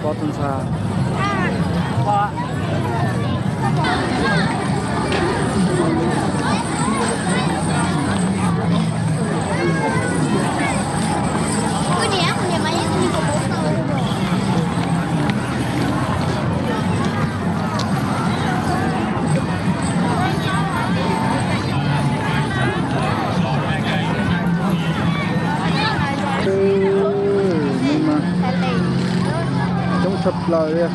Pob tug ntxhab. Coob tshaj plaws li.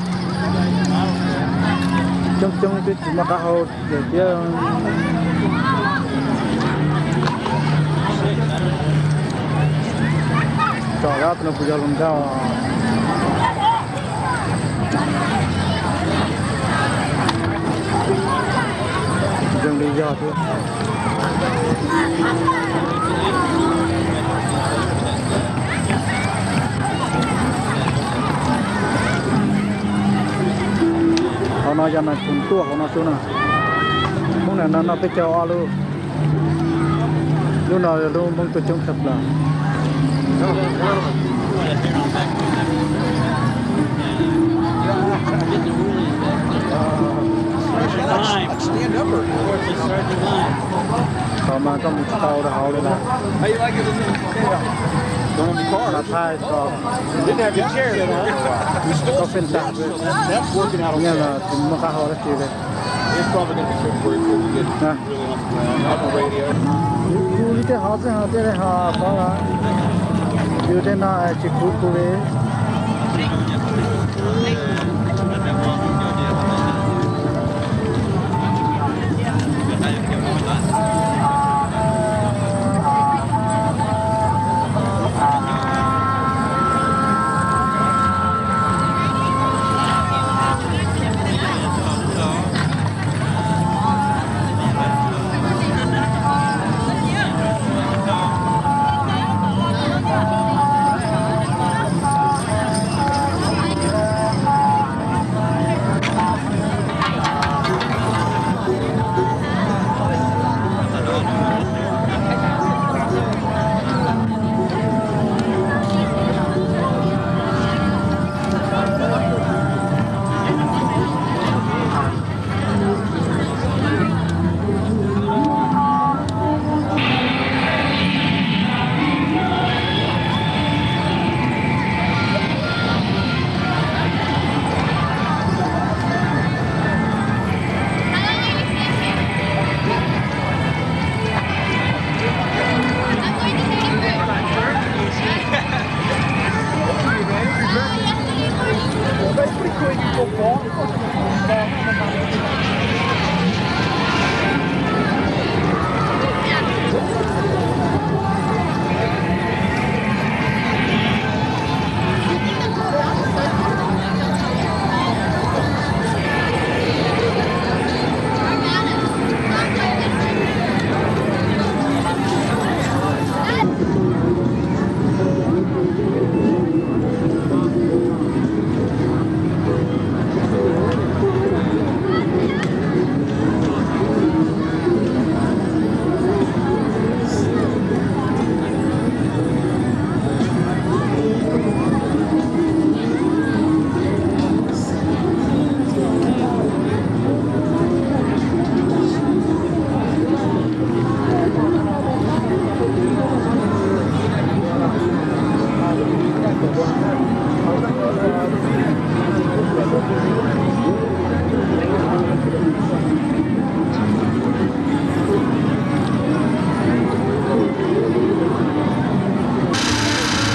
Coob coob twb tsis muaj qab hau thiab. Tsom dab no puas yog hluas nkauj? Zoo li yog thiab. Hauv no yog nas phoo tuaj hauv no xwb na. Hnub no no peb caug ob lub. Lub no yog lub Hmoob tuaj coob tshaj plaws. Qhov mas koj mus tsis tau rau hauv li lawm. Mas thaij ko, koj pheej tag, nyiaj los tsis muaj qab hau dab tsi li. Kuv li tej hov xwb ho tej ho qhov yus tej no tsis kuv kuv li.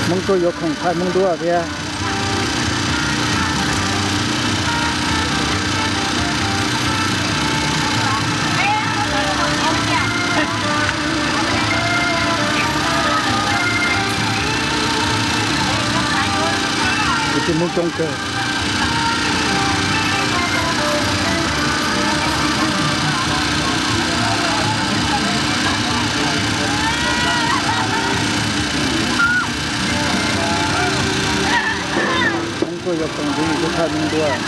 Hmoob tuaj yuav khoom thaij Hmoob duab thiab. Kwv tij Hmoob coob kawg. Hmoob tuaj yuav khoom, kuv mus kuv thaij Hmoob duab.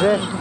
Zeb.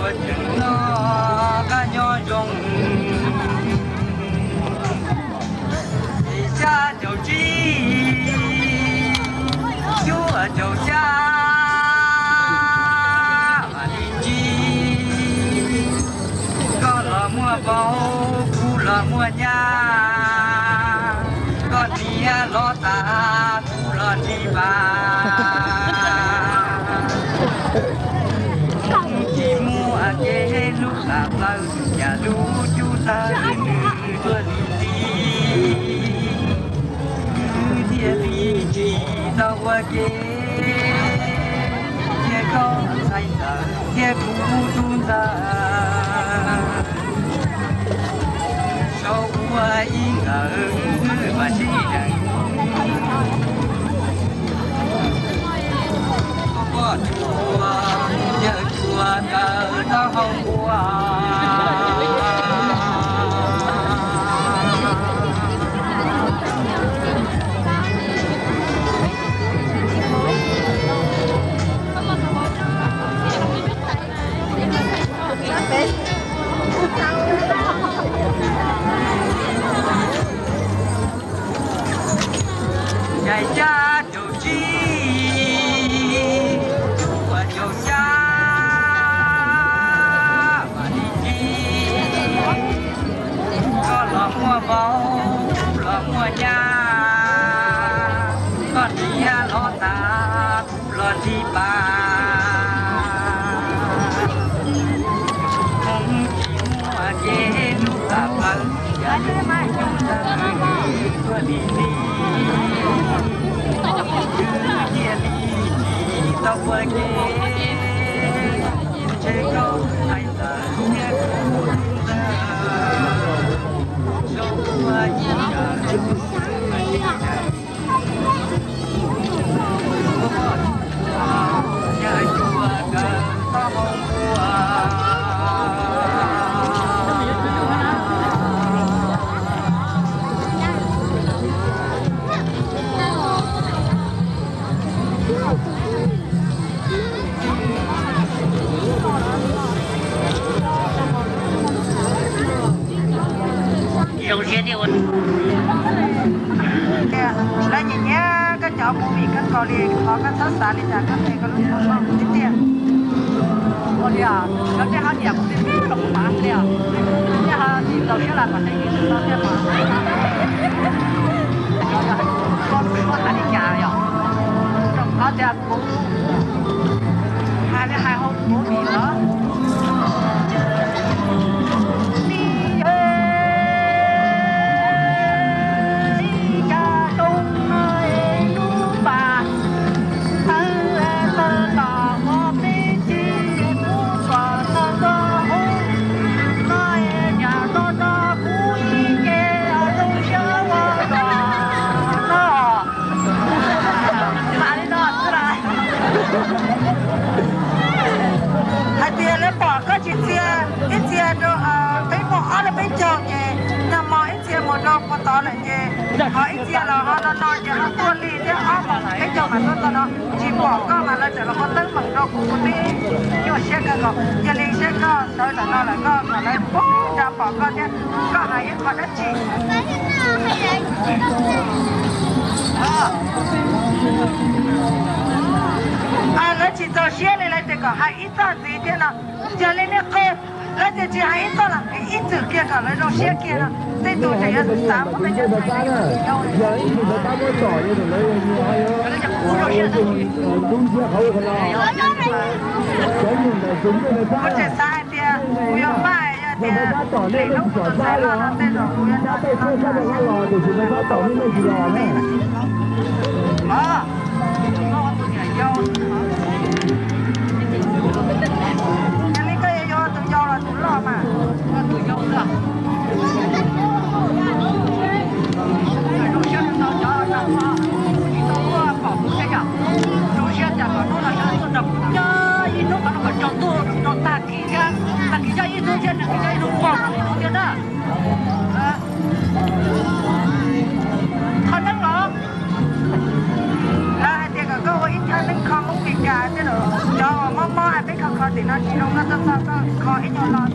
Noj qab nyob zoo, xya caum tsib, cuaj caum xya, vam li ntsib. Koj los muaj vauv, kuv los muaj nyab, koj niam los tas, kuv los nrig pas. Tsis muaj kev hlub tas plaws, yam lub cub tawg nws tuaj li ti, wb thiaj li tsis tau ua ke, thiab koj ntxhais ntxawm thiab kuv tub ntxawm, sau ua ib nkawm mas sib deev. Poj tsua, yawg tsua kaw taub hau npua. Yam xya caum tsib, cuaj caum xya, vam li ntsib. Koj los muaj vauv, kuv los muaj nyab, koj niam los tas, kuv los nrig pas. Hmoob tsis muaj kev hlub tas plaws, yam lub cub tawg nws tuaj li ti, wb thiaj li tsis tau ua ke, ntshe koj ntxhais ntxawm thiab kuv tub ntxawm, sau ua ib nkawm. Zoo siab thiab ua. Lawv nyiam nyiam koj cov movie kawg nkaus li, thov koj txhob xav li cas, koj tes koj lub kua muag kuv tiag tiag. Ua li os, cov nej ho nyiam kuv tiag tiag los kuv xav li os. Nej ho tsis txaus siab los kom nej ib tug no thiaj mas. Koj suab hais li cas yom? Rau qhov tias kuv hais li hais hauv movie los. Ib yam zoo no es lub pas tawg tawg los ua peb tsis pub kom tau nto hub no es yam no no kuv ib ce zoo siab ua luaj no. Hais tias lawv pom koj tsis txia, ib txia rau peb mus ob rau peb caug ces nag hmo ib txia mus rau puag tod lawm ces ho ib txia los ho no no ces ho tuaj li thiab ob peb caug mas tuaj txog no tsis pom koj mas lawv tseem los ua teeb meem rau kuv, kuv twb nyuaj siab kawg nkaus. Cia li seb koj sawv ntawm no lawm koj kom lawv puag nra pom koj thiab koj hais ib qho dab tsi. Lawv tsis txaus siab li lawv tias kom hais ib txoj ntxiv thiab no. Yog li nej qw, lawv tias tsis hais ib txoj los ib txwm kiag kom lawv zoo siab kiag no. Tej tus tseem yuav xav muab peb cov ntxhais no yog ib txwm lawv tab muab tom yog lawv yog ntub ntxiab qhov ua no. Cov nyuag ntawm tus ntawd tab, kuv tseem xav hais tias kuv yuav npaj yog tias lwm hnub kuv tus ntxhais los no tej zaum kuv yuav nrog nws los, tiam sis nws tab tom lub neej tsis los na. Yog li koj yuav yuav tus yau los tus loj mas, tus yau xwb. Zoo siab tau cov tsis tau tuaj pom kuv thiab yom. Zoo siab tias kom hnub no sawv tuaj nrog kuv nyob ib hnub qhov no kom tsaus ntuj rau tag kis thiab, tag kis nyob ib hnub thiab, tag kis nyob ib hnub pom kuv thiab na. Qhov neeb los lawv hais tias kom koj ua ib thaj neeb kho Tim no tsis zoo, koj tuaj txog koj kho ib nyuag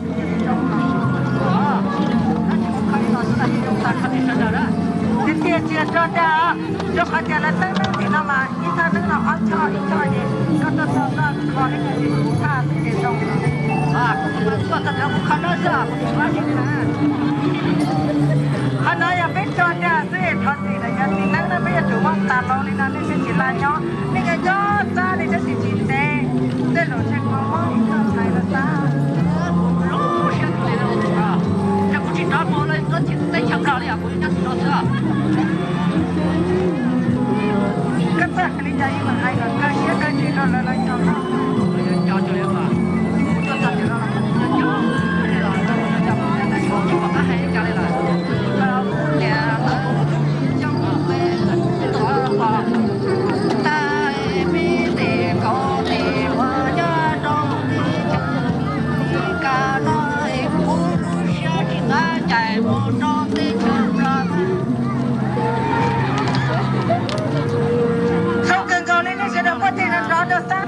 lo xwb ces tsis zoo. Tiag tiag tsis yog tso dag, rau qhov tias lawv teeb neeb tim no mas ib thaj neeb no ob choj ib choj ces koj tuaj txog koj kho ib nyuag li kuv thaj xwb ces zoo. Koj txog kuv kho dawb xwb, kuv tsis muaj tsis na. Qhov no yog peb tso dag xwb, thov txim lawm cov txiv neeb no, peb yuav tsum muab tas laus li no nej thiaj tsis laj nyob. Nej nyob nyob txab li tab sis tsis ntev, tej zaum ntshe kuv muab ib txoj ntxhais los txab. Kuv tsis rov mus lawm, koj tsis teb chaws nplog li os, kuv nyob tim no xwb. Koj txawj hais li cas yeej mam hais kom kawg siab kawg ntsws rau lawv los yog koj. Zoo kawg nkaus li nej sawv daws muaj tej no nrov rau xab.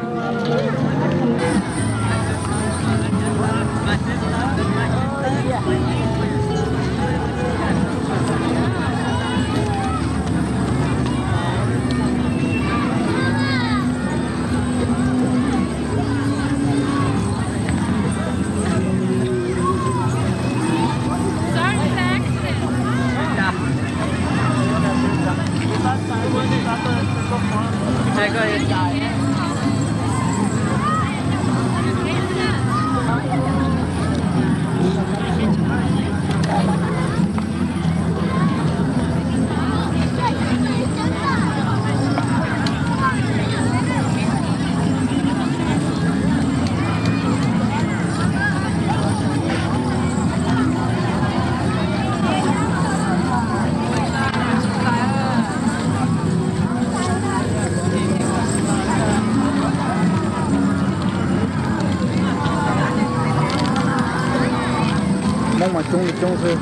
Hmoob mas coob li coob xwb.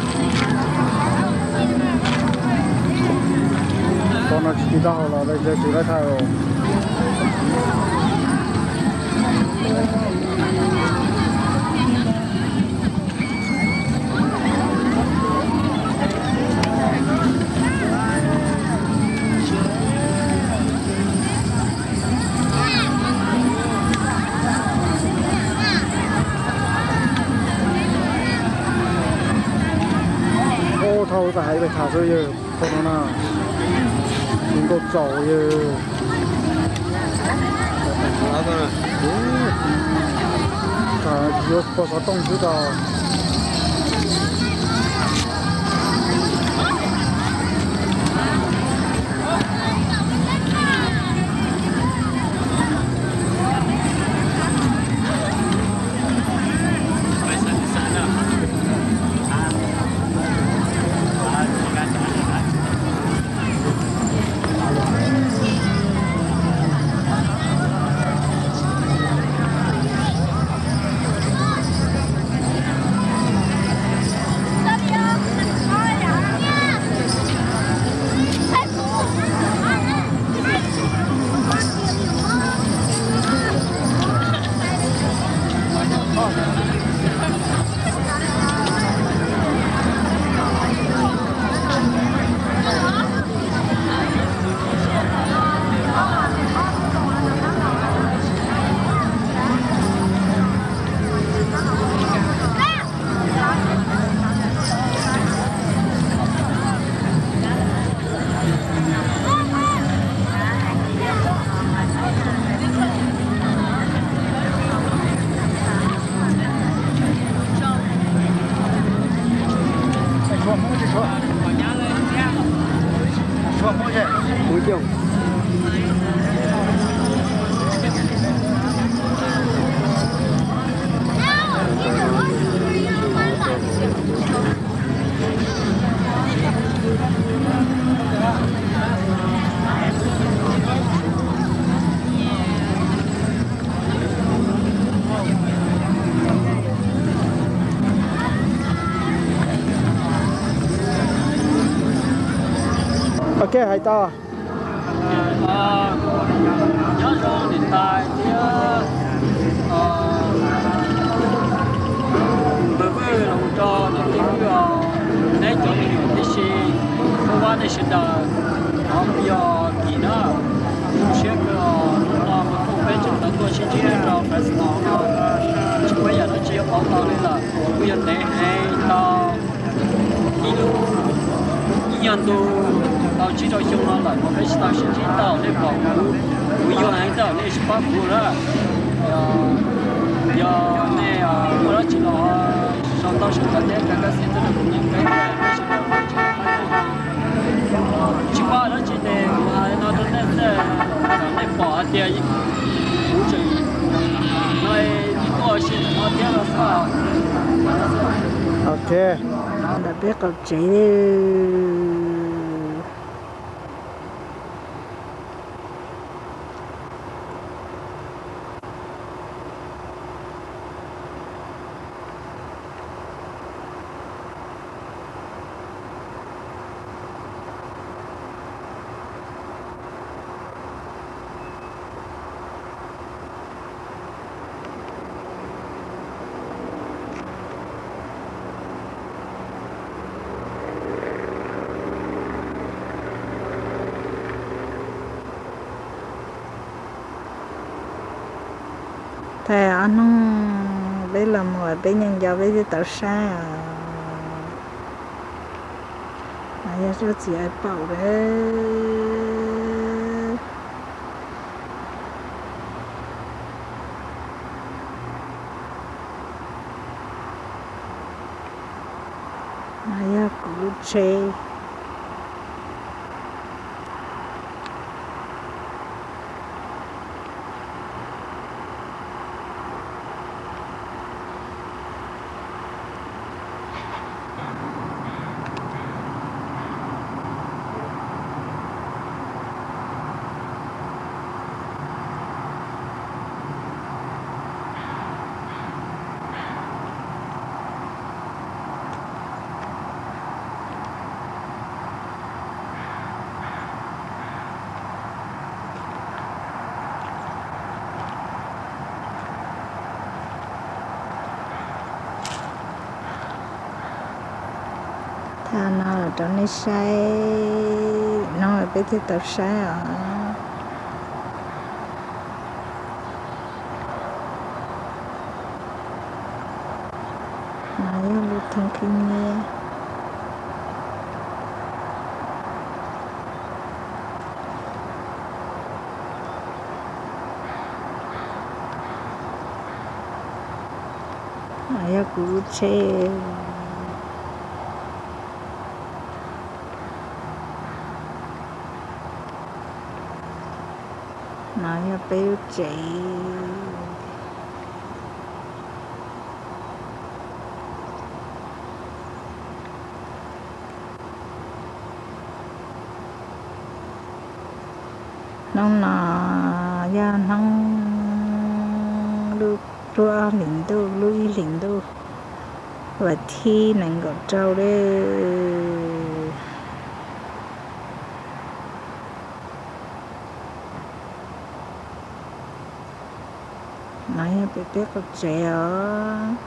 Qhov no tsis tau hau los lawv tsis laib thaij os. Ub, thaum ub txawm hais pes tham xwb yawg, thaum no na, tus nkauj txaus yawg. Yuav pog xov tooj xwb tau. Ok, hais tau. Nyob zoo niam tais thiab, Ntawm no kuj yog Kim na, zoo siab kawg os. Hnub no kuv tuaj peb tseem tau tuaj sib ntsib rau Fresno no, tsis muaj yam dab tsi yuav pauv tau li lawm, kuj yog ntev heev tau ib lub, ib nyuag ntu tau tsib rau xyoo no lawm uas peb tsis tau sib ntsib tau. Nej pom kuv, kuv yuag heev tau, nej tsis pab kuv na. Yog nej muaj dab tsi los sau ntau sau ntawv thiab kawg, kaj xib tuaj rau kuv nyeem peb, tab sis tsis pab dab tsi ces kuv hais no rau nej xwb, kom nej pom hais tias kuv tseem no tuaj si ntawm no thiab no xwb. Ok, ntawm peb qaum tsev. Thaum ob hnub peb los mus peb nyob nco peb twb tau saib os. Yog tsob txiv aiv paum lawm. No yog kuv lub tsheb. Thaum no los rau nej saib, no peb thiaj tau saib os. No yog lub thoob khib nyiab. No yog kuv lub tsheb. No yog peb lub tsev. Hnub no yog hnub lub, lub ob hlis ntuj, lub ib hlis ntuj, vas thib nees nkaum rau lawm. No yog peb qaum tsev os.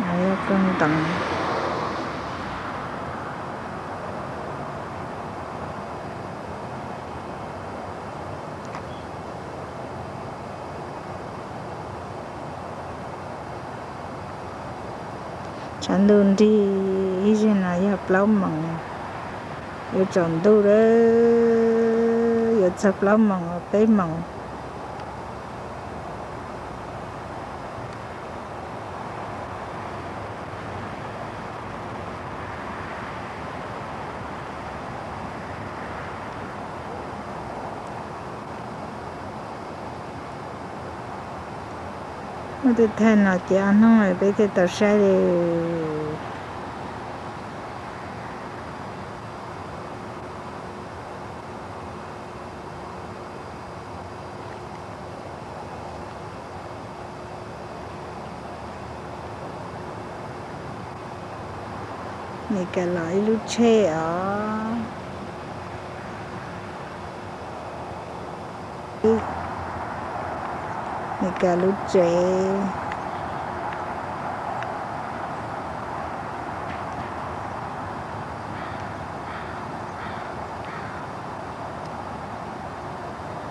No yog kawg ntees. Tshav ntuj nrig ib zaug no yog plaub moos, yuav tsaus ntuj lawm, yuav txog plaub moos peb moos. Muaj tej thaij no ces ob hnub peb thiaj tau saib li. Mes Kas los ib lub tsheb os. Mes Kas lub tsev.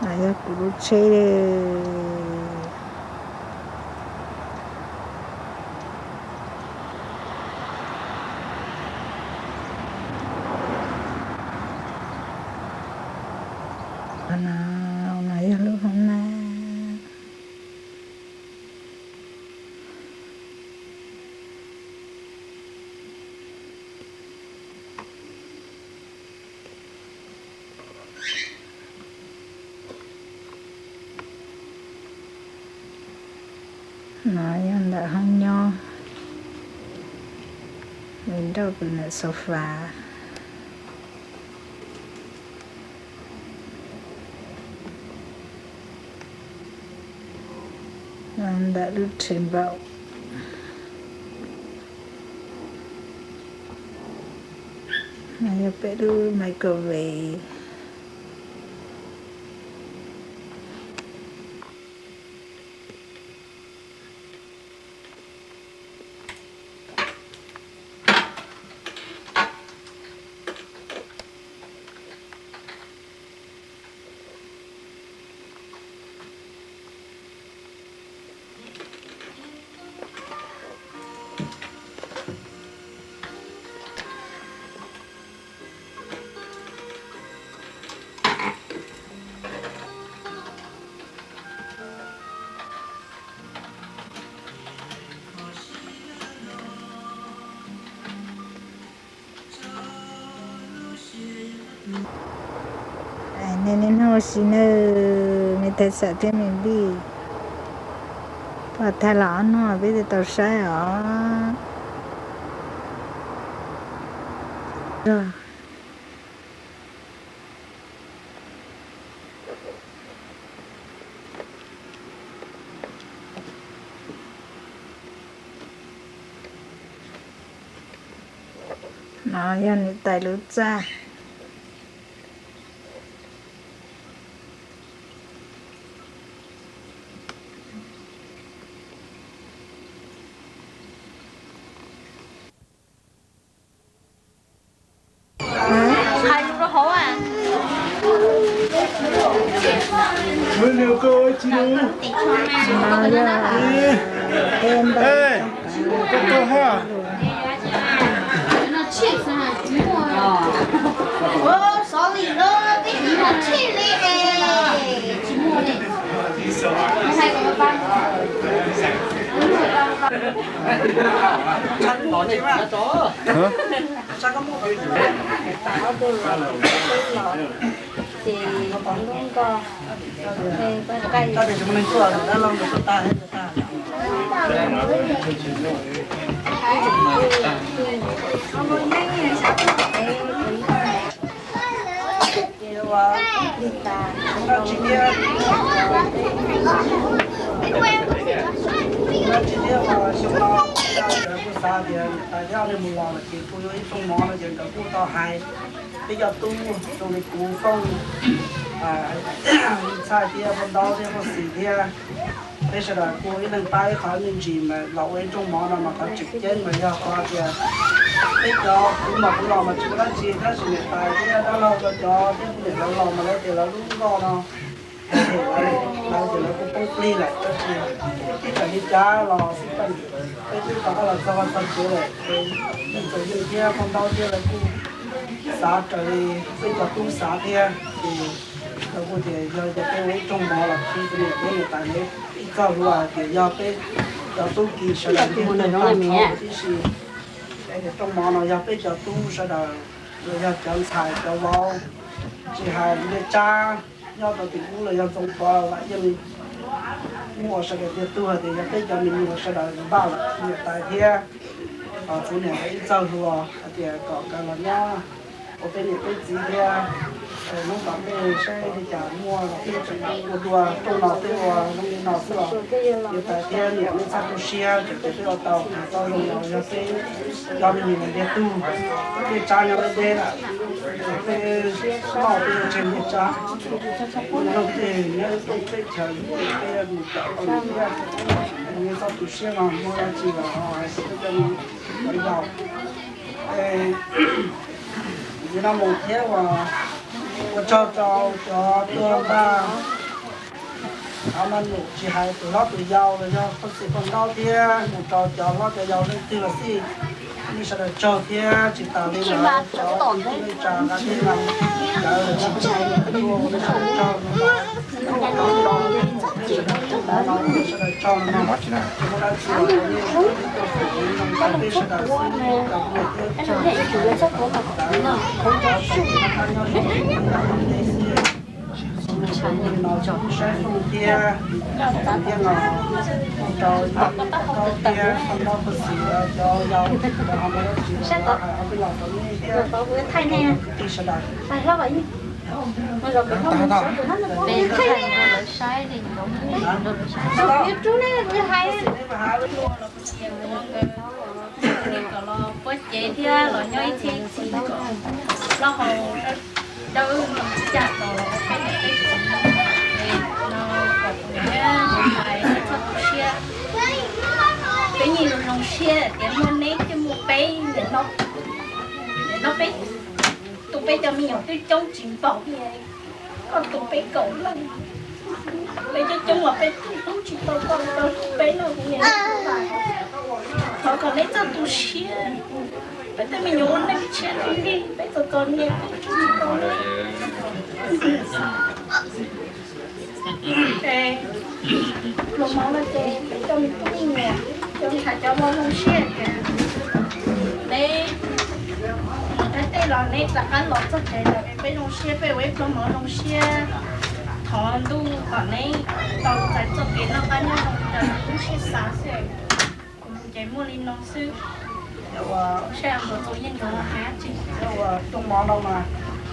No yog kuv lub tsheb. No, no yog lub hoob na. No yog ntawm hoob nyob, nrauj pw ntawm sofa. Ntawm lub table. No yog peb lub microwave. Nej niaj hnub ua si nawb, me Thaj Xav thiab me Npij. Pog thaij los ob hnub peb thiaj tau saib os. No yog niam tais lub txaj. Hais lus rau hauv. Ces lub nkoj, nqaij. Kuv xav tias niam tais thiab nej mus los lawm ces kuj yuav ib rooj mov no ces nkawd kuj tau hais. Peb cov tub zoo li kuv Fooj, Ntxhais thiab Paj Ntaub thiab Paj Xis thiab, peb sawv daws kuj ib leeg pab ib qho me ntsis mas los ua ib rooj mov no mas qhov tseem ceeb mas yog qhov tias peb cov tub mas kuv los mas tsis muaj dab tsi tab sis niam tais thiab dab laug lawv cov thiab kuv niam lawv los mas lawv tias lawv lub nkoj no lawv tias lawv kuj poob plig lawm tab sis txawm li cas los xij peem peb twb tau los txog txog tsev lawm ces Ntxawm Yeej thiab Paj Ntaub thiab lawv kuj xav raws li peb cov tub xav thiab ces lawv kuj tias yog tias peb ua ib rooj mov los qhia rau niam thiab niam tais lawv ib txoj hlua hais tias yog peb cov tub ki sawv daws thiaj tau tag nrho huv tib si. Es rooj mov no yog peb cov tub sawv daws los yog cov ntxhais cov vauv, tsis hais Npliaj Tsab nyob rau tim ub los yog Ntxoov Pov Vam Yeej, muaj sawv daws tiag tug hais tias yog peb cov me nyuam sawv daws npaj los qhia niam tais thiab kuv niam ib txoj hlua hais tias kom nkawd los nyob ua peb niam peb txiv thiab. Hnub tom ntej saib li cas muaj los peb tseem ua dua, rooj no peb ua zoo li no xwb los yuav tas thiab niam, nej txhob tu siab, tseem peb ua tau hais tau zoo los yog peb cov me nyuam ntiag tug, peb tsab nyob deb deb lawm, peb loj peb yuav tseg ntiag tsab. Ua zoo tej nyob rooj teb chaws peb mus tawm tau nws thiab. Nej txhob tu siab no, muaj dab tsi los hais rau peb cov me nyuam yaus. Ntxiv no mus thiab uas ua tsaug rau cov tuaj npaj av maj num, tsis hais tus hlob tus yau los yog phooj ywg phooj ywg thiab mus rau cov hlob cov yau leej twg los xij, nej sawv daws tsaug thiab. Tsis tas li ntawd cov neej tsa nqa tej no, cov tsis tshee tuaj, nej sawv daws tsaug no, nej sawv daws tsaug no, nej sawv daws tsaug no, tsis muaj dab tsi, nej tuaj fwm no, peb sawv daws xwb, cov hluas thiab cov txawj, cov txawj nyob zoo, cov hluas tej xwb. Saib fooj thiab, thiab no, rau yog thiab, fooj nrauj fooj xim, cov yau, cov ho mus dab tsi los hais ob peb los rau nej thiab, kwv tij sawv daws. Peb thaij rau lawv saib li, kom los puab cev thiab los nyob ib txhia ib txhis, plaub hau dawb mus tsis caj tos los peb niam peb txiv no, kom tus niam hais txhob tu siab. Peb yeej zoo zoo siab tias muaj neb thiaj muaj peb niam no. Nim no peb tu peb cov me nyuam twb coob tsis npaum li koj tu peb kaum leej. Peb coob coob los peb tu hlub tsis tau koj, koj hlub peb no kuv niam. Thov kom neb txhob tu siab. Peb tej me nyuam ua neej tshiab li, peb txom txom nyem peb hlub tsis tau neb. Pluas hmo no ces peb cov me tub me nyuam, cov ntxhais cov hmoob zoo siab tias neb mus nqe tej los neb rov qab los txog tsev lawm, peb zoo siab, peb ua ib pluag hmov zoo siab. Thov ntuj kom neb tau txais txoj kev noj qab nyob zoo raws li lub siab xav xwb. Kuv ces muaj li no xwb. Seb Nkauj Txoos yeej ntxuav hais dab tsi. Rooj hmo no mas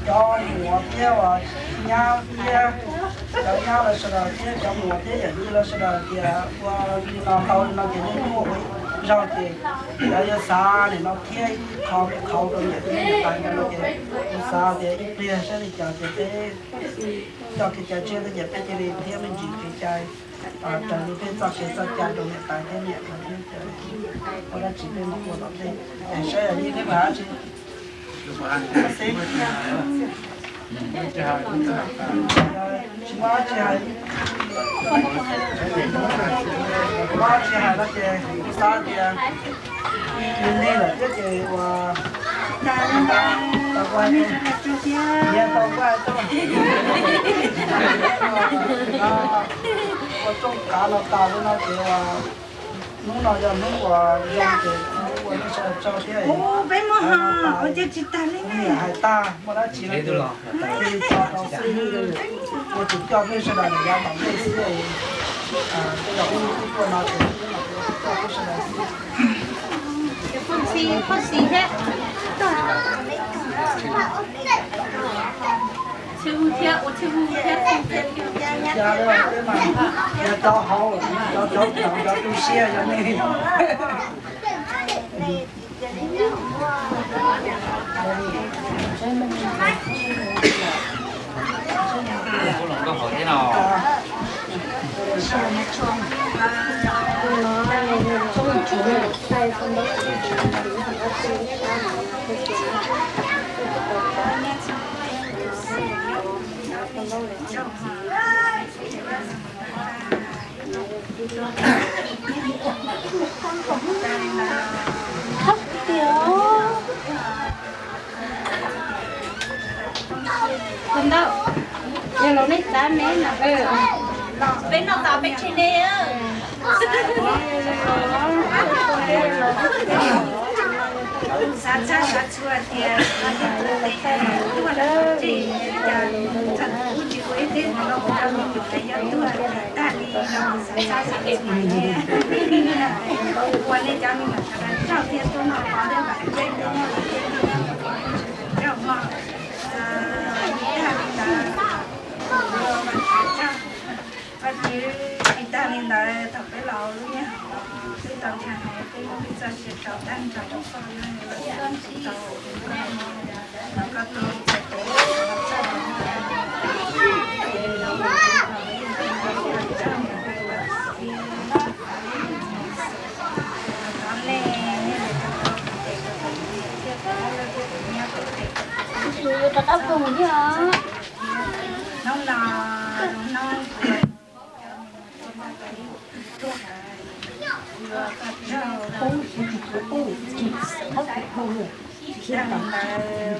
cov muam thiab uas nyab thiab cov nyab lawv sawv daws thiab cov muam thiab yawm yij lawv sawv daws tias ua li no tau li no ces nej muaj ua zaug ces lawv yuav xav nim no thiab ib qho me qhauv rau niam thiab niam tais no ces kuv xav tias ib pliag saib li cas ces peb coj kev cai tshiab thiab ces peb cia li thiab me ntsis kev cai raws li peb txoj kev txoj cai rau niam tais thiab niam tais thiab ua dab tsi peb mam ua tom ntej. Es saib yog yeej peb mam dab tsi. Tsis muaj dab tsi hais, tsis muaj dab tsi hais no ces kuv xav tias nws lig lawm thiab ces uas tau ua, tau ua, ua rooj kav no tas li no ces uas hnub no yog hnub uas zoo ces ua nej sawv daws tsaug thiab. Peb muab ho ua ces tsis tas li ne. Hais tag muaj dab tsi no ces cia li tso rau xwb, ua tus coj peb sawv daws yav tom ntej xwb. Tej zaum ub hnub twb tuaj no ces ua tus coj peb sawv daws xwb. Txhij hu thiab, ua txhij hu thiab. Cas peb mas yog cov hauv, cov cov cov tu siab yog nej. Thab tiag. Tus ntawd, yog los nej xav neb no. Peb noj tas peb tseg neb. Xav txhab xav txhua tias tuaj lawm ces cas txog kuv tsis ua ib teb no los kuv cov me nyuam lawv yuav tuaj tag li no, xav txhab xav txhua tias ua nej cov me nyuam sawv daws tsaug thiab tuaj noj qab thiab vam thiab nyob noj thiab noj thiab noj thiab noj thiab noj Vaj tswv, tsis tag li ntawd thaum peb los lub niag hauv no, peb tau ntshai heev, peb muab peb txoj sia rau tag nrho rau koj, tau koj tub txhais tes, hnub no, hnub ntawd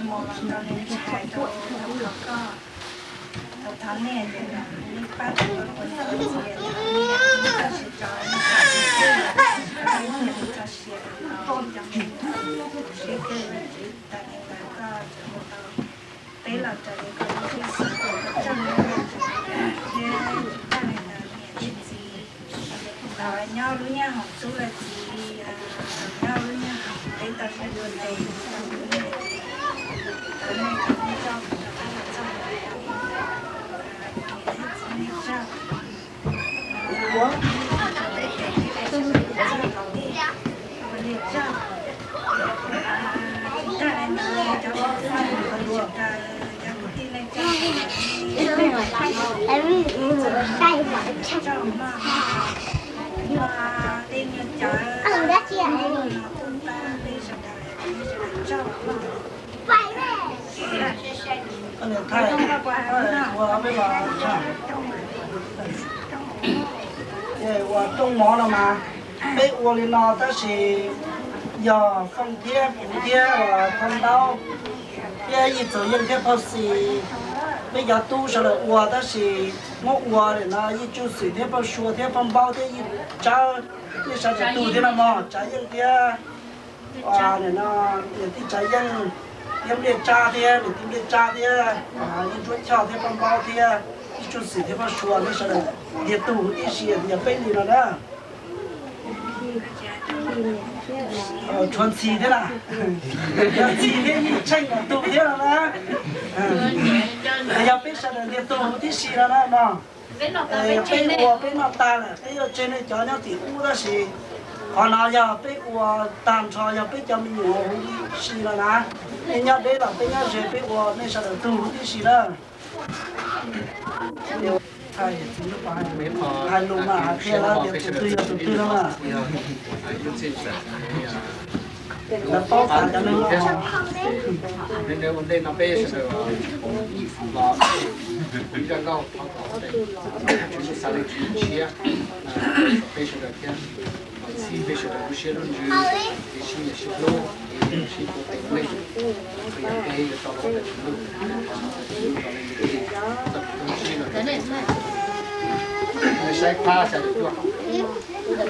mus los rau nej ntshai rau thaum koj, thaum nej pab tau koj tus niam tus txiv, txoj sia rau nej, txoj sia rau nej, siab kiag Vajtswv, tag li ntawd koj hu tau peb los raws li koj lub siab xav, koj txoj sia thiab tag li ntawd niam thiab txiv los nyob lub nyab hoom xub lawm txiv, nyob lub nyab hoom peb tau saib dua tes, tau nej kom nej coj tau peb los txog niam thiab txiv nej txog. Ua rooj mov no mas peb ua li no tab sis yog Fooj thiab kuv thiab Phau Ntaub thiab Yij Txoos Yeej thiab Phauj Xis, peb cov tub sawv daws ua tab sis muab ua nim no Yij Tsuj Xwm thiab Phauj Sua thiab Phauj Npaub thiab Yij Tsawb, Yij Tsawb Tub thiab no mog, Tsav Yeej thiab niam no, niam tij Tsav Yeej thiab Npliaj Tsab thiab niam tij Npliaj Tsab thiab Yij Ntsuab Choj thiab Phauj Npaub thiab Yij Tsuj Xwm thiab Phauj Sua thiab sawv daws ntiag tug tib si yog peb li no na. Tshuav Ntxhi thiab na, yog Ntxhi thiab Yij Tsheej los tug thiab no na. Yog peb sawv daws ntiag tug tib si no na no. Peb ua peb noj tag lawm, peb yuav tseg nej cov nyob tim ub tab sis qhov no yog peb ua tag nrho yog peb cov me nyuam huv si no na. Nej nyob deb los peb nyob ze peb ua nej sawv daws tug tib si na. Hais lus mas hais qhia lawv tias tus twg yog tus twg no mas. Lawv paub tas cov neeg no. Ua ntej no peb sawv daws los ib zaj nkauj thov kom Tswv Ntuj xa leej Tswv Ntuj siab peb sawv daws thiab, kom txhij peb sawv daws lub siab lub ntsws, sib nyiam sib hlub, sib puv tes ua neej, qhia peb yuav tau los ntawm Tswv Ntuj, los ntawm Tswv Ntuj los ntawm Tswv Ntuj, txoj kev tub ntsib los ntawm Tswv Ntuj. Saib phab xya caum cuaj.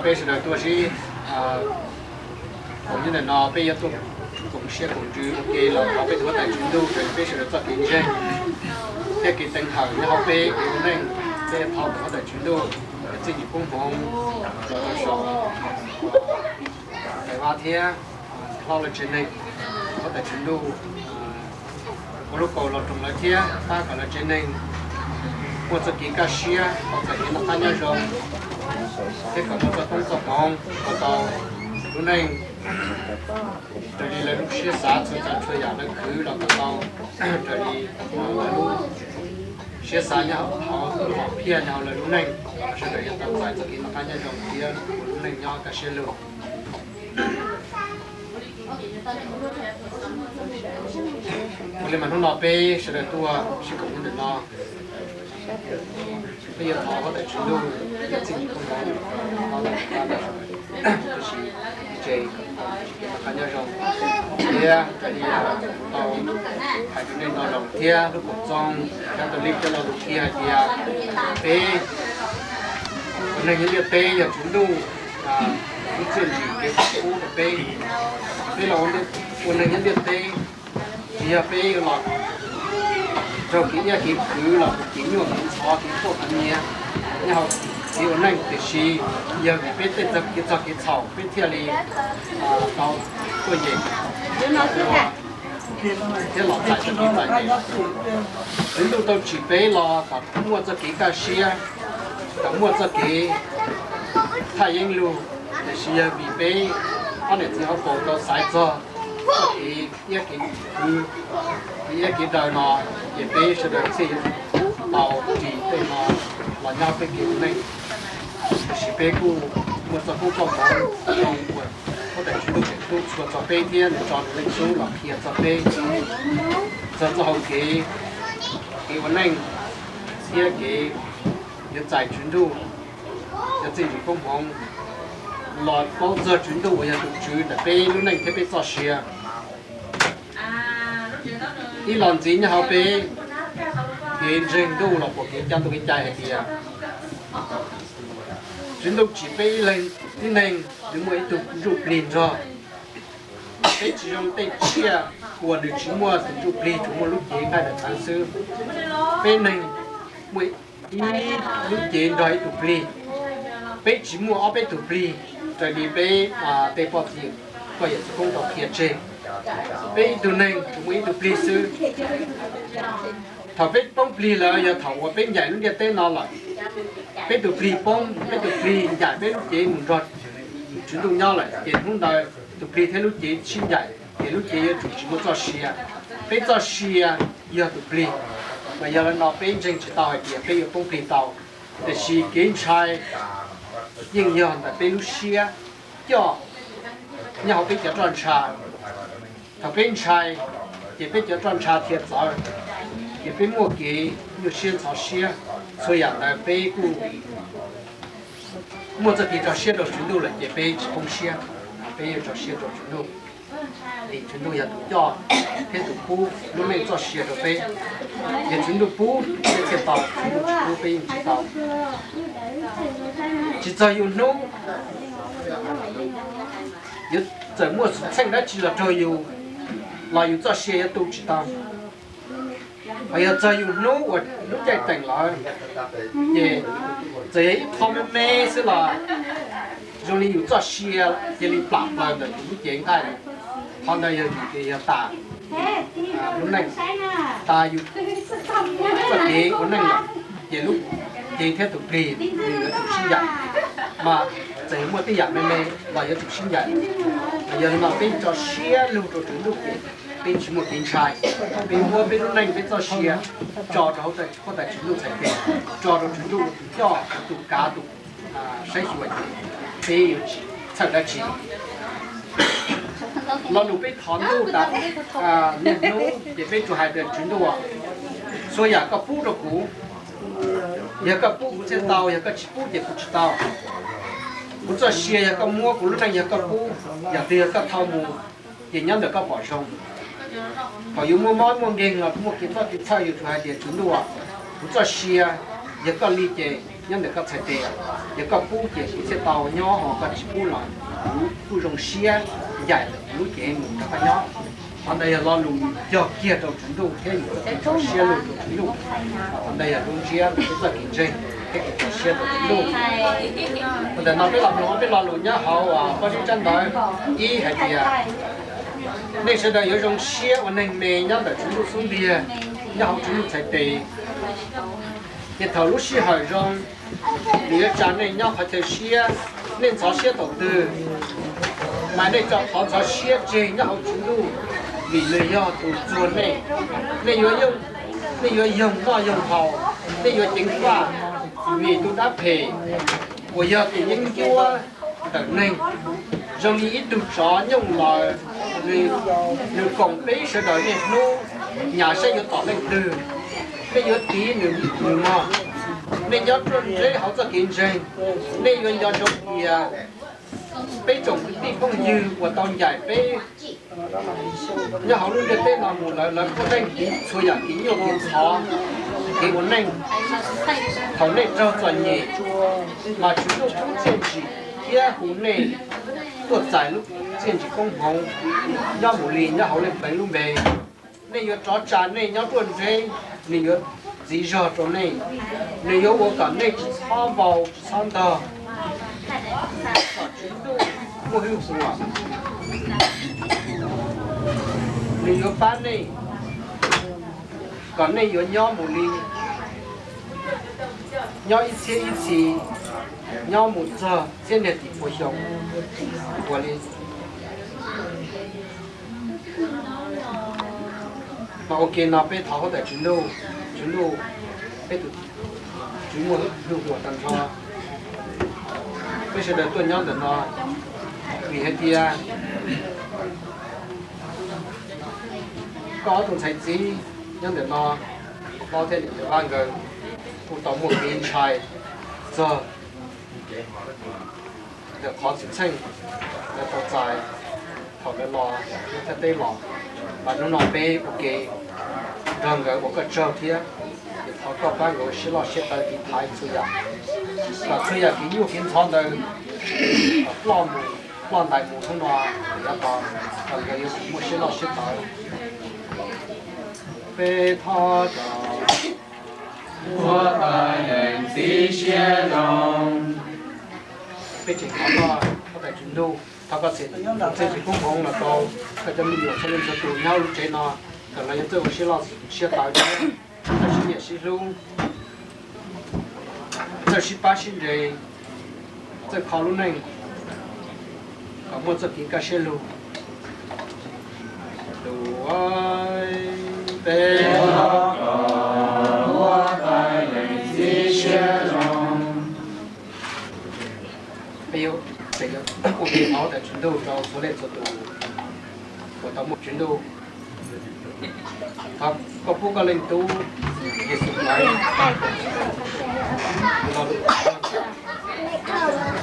Peb sawv daws tuaj sib koom nyob ntawm no, peb yuav tuaj koom siab koom ntsws ua ke los thov peb tus huab tais tswv ntuj raws li peb sawv daws txoj kev ntseeg thiab kev teev hawm nyob hauv peb kev ua neej. Peb thov tus huab tais tswv ntuj txij nkawm koob hmoov los rau saum Tais Vaj thiab hlob lawv tsev neeg, huab tais tswv ntuj ua lub kaus los roos lawv thiab pab kom lawv tsev neeg muaj txoj kev kaj siab kom txawm kev noj qab nyob zoo thiab kom muaj txoj koob txoj hmoov kom tau lub neej raws li lawv lub siab xav, txhua tsav txhua yam lawv khwv los kom tau raws li lawv lub siab xav nyob hauv, hauv phiaj nyob hauv lawv lub neej, sawv daws yuav tau txais txoj kev noj qab nyob zoo thiab ua lub neej nyob kaj siab lug. Ua li mas hnub no peb sawv daws tuaj sib koom nyob ntawm no, peb yuav thov huab tais tswv ntuj txij nkawm koob hmoov, tab sis tsev noj qab nyob zoo thiab raws li tau hais tus neeg no los thiab lub koom txoos cov tus lij coj los lus kiag hais tias peb ua neeg nyob ntiaj teb yog tswv ntuj ib txiaj ntsim kev pub rau peb. Peb los ua neeg nyob ntiaj teb tsis yog peb yuav los raug kev iab kev kwv los kev nyuaj kev ntxhov kev quaj kev nyiav nyob hauv kev ua neej, tiam sis yog vim peb tej txog kev txog kev txhaum peb thiaj li tau tuaj yeem ua thiab los txais txoj kev txom nyem. Tswv ntuj tau tsim peb los kom muaj txoj kev kaj siab, kom muaj txoj kev thaj yeeb lug, tiam sis yog vim peb ob niam txiv hauv paus tau xaiv txog txoj kev iab kev kwv, kev iab kev daw no, ces peb sawv daws thiaj yuav tau ris tej no los nyob peb kev ua neej. Tiam sis peb kuj muaj txoj koob txoj hmoov zoo uas huab tais tswv ntuj tseem tub txhua txog peb thiab nws tso nws Leej Tub los qhia txog peb txog txoj hau kev, kev ua neej thiab kev yuav txais tswv ntuj cov txiaj ntsim koob hmoov los paub txog tswv ntuj uas yog tus tswv ntawm peb lub neej thiab peb txoj sia. Ib los ntxiv nyob hauv peb kev ntseeg ntuj los puas kev coj ntuj kev cai hais tias tswv ntuj tsim peb ib leeg tib neeg nws muaj ib tug ntsuj plig nrog. Peb tsis zoo tej tsiaj uas nws tsis muaj tus ntsuj plig, tsuas muaj lub cev nqaij ntawm ntawd xwb. Peb neeg muaj ib lub cev nrog ib tug plig. Peb tsis muaj ob peb tug plig raws li peb tej poj txiv koj yawm txwv koob tau qhia tseg. Peb ib tug neeg tsuas muaj ib tug plig xwb. Thaum peb poob plig lawm yog thaum uas peb ncaim lub ntiaj teb no lawm. Peb tus plig poob, peb tus plig ncaim peb lub cev mus nrog tswv ntuj nyob lawm, ces hnub ntawd tus plig thiab lub cev sib ncaim ces lub cev yuav tsum tsis muaj txoj sia. Peb txoj sia yog tus plig, mas yog li no peb ntseeg tsis tau hais tias peb yuav poob plig tau. Tiam sis kev ntshai yeej yog ntawm peb lub siab coj nyob hauv peb cov roj ntsha. Thaum peb ntshai, ces peb cov roj ntsha thiaj txawv, ces peb muaj kev nyuaj siab ntxhov siab. Txhua yam ntawd peb kuj muaj txoj kev tso siab rau tswv ntuj lawm ces peb tsis poob siab, peb yuav tso siab rau tswv ntuj. Vim tswv ntuj yog tus coj thiab tus pub lub neej txoj sia rau peb. Yog tswv ntuj pub peb thiaj tau, tswv ntuj tsis pub peb yeej tsis tau. Tsis txog yus hnub, yuav txawm muaj xwm txheej dab tsi los raug yus, los yus txoj sia yuav tu tsis tau. Hos yog txog yus hnub uas lub caij teem lawm, ces txawm yog ib qho me me xwb los zoo li yus txoj sia cia li plam plaws ntawm yus lub cev nqaij lawm. Qhov ntawd yog vim tias yog tas lub neej, tas yus txoj kev ua neej lawm, ces lub cev thiab tus plig nws yuav tsum sib ncaim. Mas txawm yog muaj tej yam me me los yuav tsum sib ncaim. Yog li no peb tso siab lug rau tswv ntuj ces peb tsis muaj kev ntshai. Peb muab peb lub neej peb txoj sia tso rau huab tais tswv ntuj txhais tes, tso rau tswv ntuj tus coj tus kav tus saib xyuas ces peb yuav tsis txhawj dab tsi. Lo lus peb thov ntuj tas niaj hnub ces peb tsuas hais tias tswv ntuj, txhua yam koj pub rau kuv, yog koj pub kuv thiaj tau, yog koj tsis pub ces kuv tsis tau. Kuv txoj sia yog koj muab, kuv lub neej yog koj pub, yam twg yog koj thau mus ces nyob ntawm koj pom zoo. Thaum yus muaj mob muaj nkeeg los muaj kev txhawj kev txhawj yus tsuas hais tias tswv ntuj, kuv txoj sia yog koj li ces nyob ntawm koj txhais tes, yog koj pub ces kuv thiaj tau nyob, ho koj tsis pub los kuv kuj zoo siab ncaim lub cev mus rau koj nyob. Qhov ntawd yog lo lus cog kiag rau Tswv Ntuj thiab yus txoj kev tso siab lug rau Tswv Ntuj. Qhov ntawd yog lub ntsiab rau peb txoj kev ntseeg thiab kev tso siab rau Tswv Ntuj. Ntawm no peb los mloog peb lo lus nyob hauv Vajtswv tsab ntawv ib hais tias, nej sawv daws yuav zoo siab ua neeg me nyob ntawm Tswv Ntuj xub ntiag, nyob hauv Tswv Ntuj txhais tes. Ces thaum lub sij hawm zoo, nws yuav tsa nej nyob qhov chaw siab. Nej ntxhov siab thaum twg, mas nej tso qhov ntxhov siab tseg nyob hauv Tswv Ntuj, vim nws yog tus txuag nej. Nej yuav yoog, nej yuav yoog noj yoog haus, nej yuav ceev faj, vim tus dab phem uas yog tus yeeb ncuab ntawm neeg, zoo li ib tug tsov nyooj lawm, nws koom peb sawv daws niaj hnub, nyas saib yuav tom leej twg, nej yuav tiv nws mog. Nej nyob ruaj nreb hauv txoj kev ntseeg, nej yuav nco ntsoov tias peb tsoom kwv tij phooj ywg uas tau ncaim peb nyob hauv lub ntiaj teb no mus lawm, lawv kuj leej tiv txhua yam kev nyuaj kev ntxhov, kev ua neej. Thaum nej raug txom nyem, mas Tswv Ntuj pub txiaj ntsim thiab hu nej tuaj txais lub txiaj ntsim koob hmoov nyob mus li nyob hauv Leej Pleev lub npe. Nej yuav rov tsa nej nyob ruaj nreb, nws yuav txiv zog rau nej, nws yuav ua kom nej tsis txhob vau tsis txhob ntog, kom Tswv Ntuj muaj hwj huam, nws yuav pab nej, kom nej yuav nyob mus li, nyob ib txhiab ib txhis, nyob mus txog txhiab niag tim puas xyoo ua li. Mas ua ke no peb thov huab tais Tswv Ntuj, Tswv Ntuj, peb tus Tswv muaj hwj huam tag nrho, peb sawv daws tuaj nyob ntawm no vim hais tias koj ob tug ntxhais txiv nyob ntawm no, Hlob thiab Niam Ntxawm Vaj nkawd kuj tau muaj kev ntshai txog ntawm qhov xwm txheej lawv tau txais thaum lawv los nyob Thaib teb los. Mas hnub no peb ua ke nrog nkawd ua koj tsaug thiab, es thov koj pab nkawd ua siab loj siab tawv tiv thaiv txhua yam, kom txhua yam kev nyuaj kev ntxhov ntawd kom ploj mus, ploj ntais mus hnub no, yav tas kom nkawd yuav tsum muaj siab loj siab tawv. Peb thov txog Huab Tais Leej Txiv Siab Zoo. Peb tseem thov koj, Huab Tais Tswv Ntuj, thov koj txhim txiaj ntsim koob hmoov los rau koj cov me nyuam txhua leej txhua tus nyob lub tsev no, kom lawv yuav txawj ua siab loj siab tawv thiab txawj sib nyiam sib hlub, txawj sib pab sib nres, txawj kho lub neej, kom muaj txoj kev kaj siab lug. Tus, peb thov kom Huab Tais Leej Txiv Siab Zoo. Peb yuav ua ke thov Huab Tais Tswv Ntuj rau txhua leej txhua tus uas tau muaj Tswv Ntuj. Thov koj pub koj Leej Tub Yexus Khetos los ua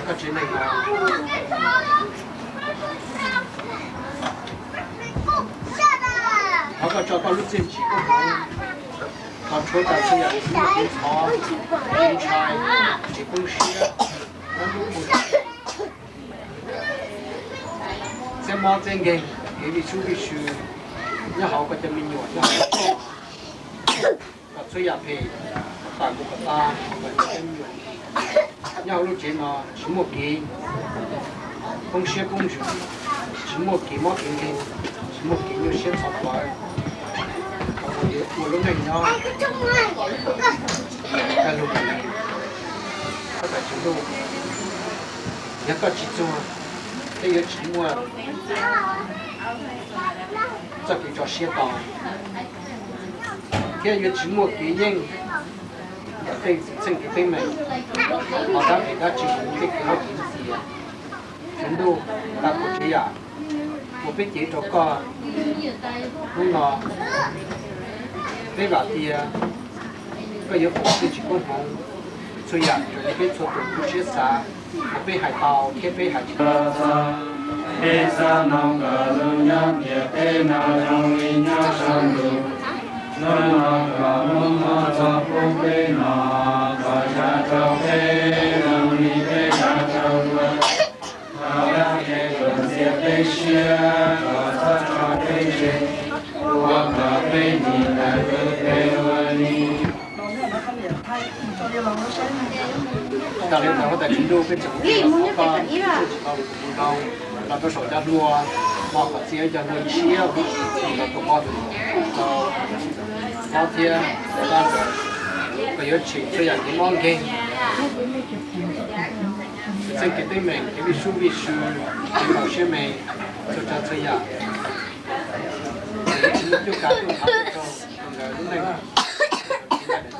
koj tsev neeg no. Thov koj tso koj lub txiaj ntsim koob hmoov los rhuav tau txhua yam kev ntxhov, kev ntshai, kev poob siab, txhiab mob txhiab nkeeg, kev vij sub vij sw nyob hauv koj cov me nyuam nyob hauv, kom txhua yam phem tawm mus kom tas, kom cov me nyuam nyob hauv lub tsev no tsis muaj kev poob siab poob ntsws, tsis muaj kev mob kev nkeeg, tsis muaj kev nyuaj siab ntxhov plawv, kom ua lub neej nyob kaj lug. Huab Tais Tswv Ntuj, yog koj tsis txuag, peb yuav tsis muaj txoj kev tso siab tau, thiab yuav tsis muaj kev yeej ntawm tej xwm txheej kev teeb meem, ho dab phem dab tsi los tej kev hauj kev ntxias. Tswv Ntuj, tag kuv tsav yam uas peb cev rau koj hnub no, peb vam tias koj yuav foom txiaj ntsim koob hmoov txhua yam raws li peb txhua tus lub siab xav, uas peb hais tau thiab peb hais tsis tau. Peb xav nug koj lub nyob ntiaj teb no zoo li nyob saum ntuj, hnub no koj muab koj txoj pub peb no, koj zam rau peb Yog li ntawd huab tais Tswv Ntuj, peb tseem ua koj tsis tau lus tus mus rau los rau saum cov hlua, mog, kom txia cov hlua tshiab, los tus poj tus rau mob thiab, kom yuav tsim txhua yam kev mob nkeeg, txheej kev teeb meem, kev vij sub vij sw, kev mus siab me, txhua tsav txhua yam. Tsis muaj cuab kav tuaj thov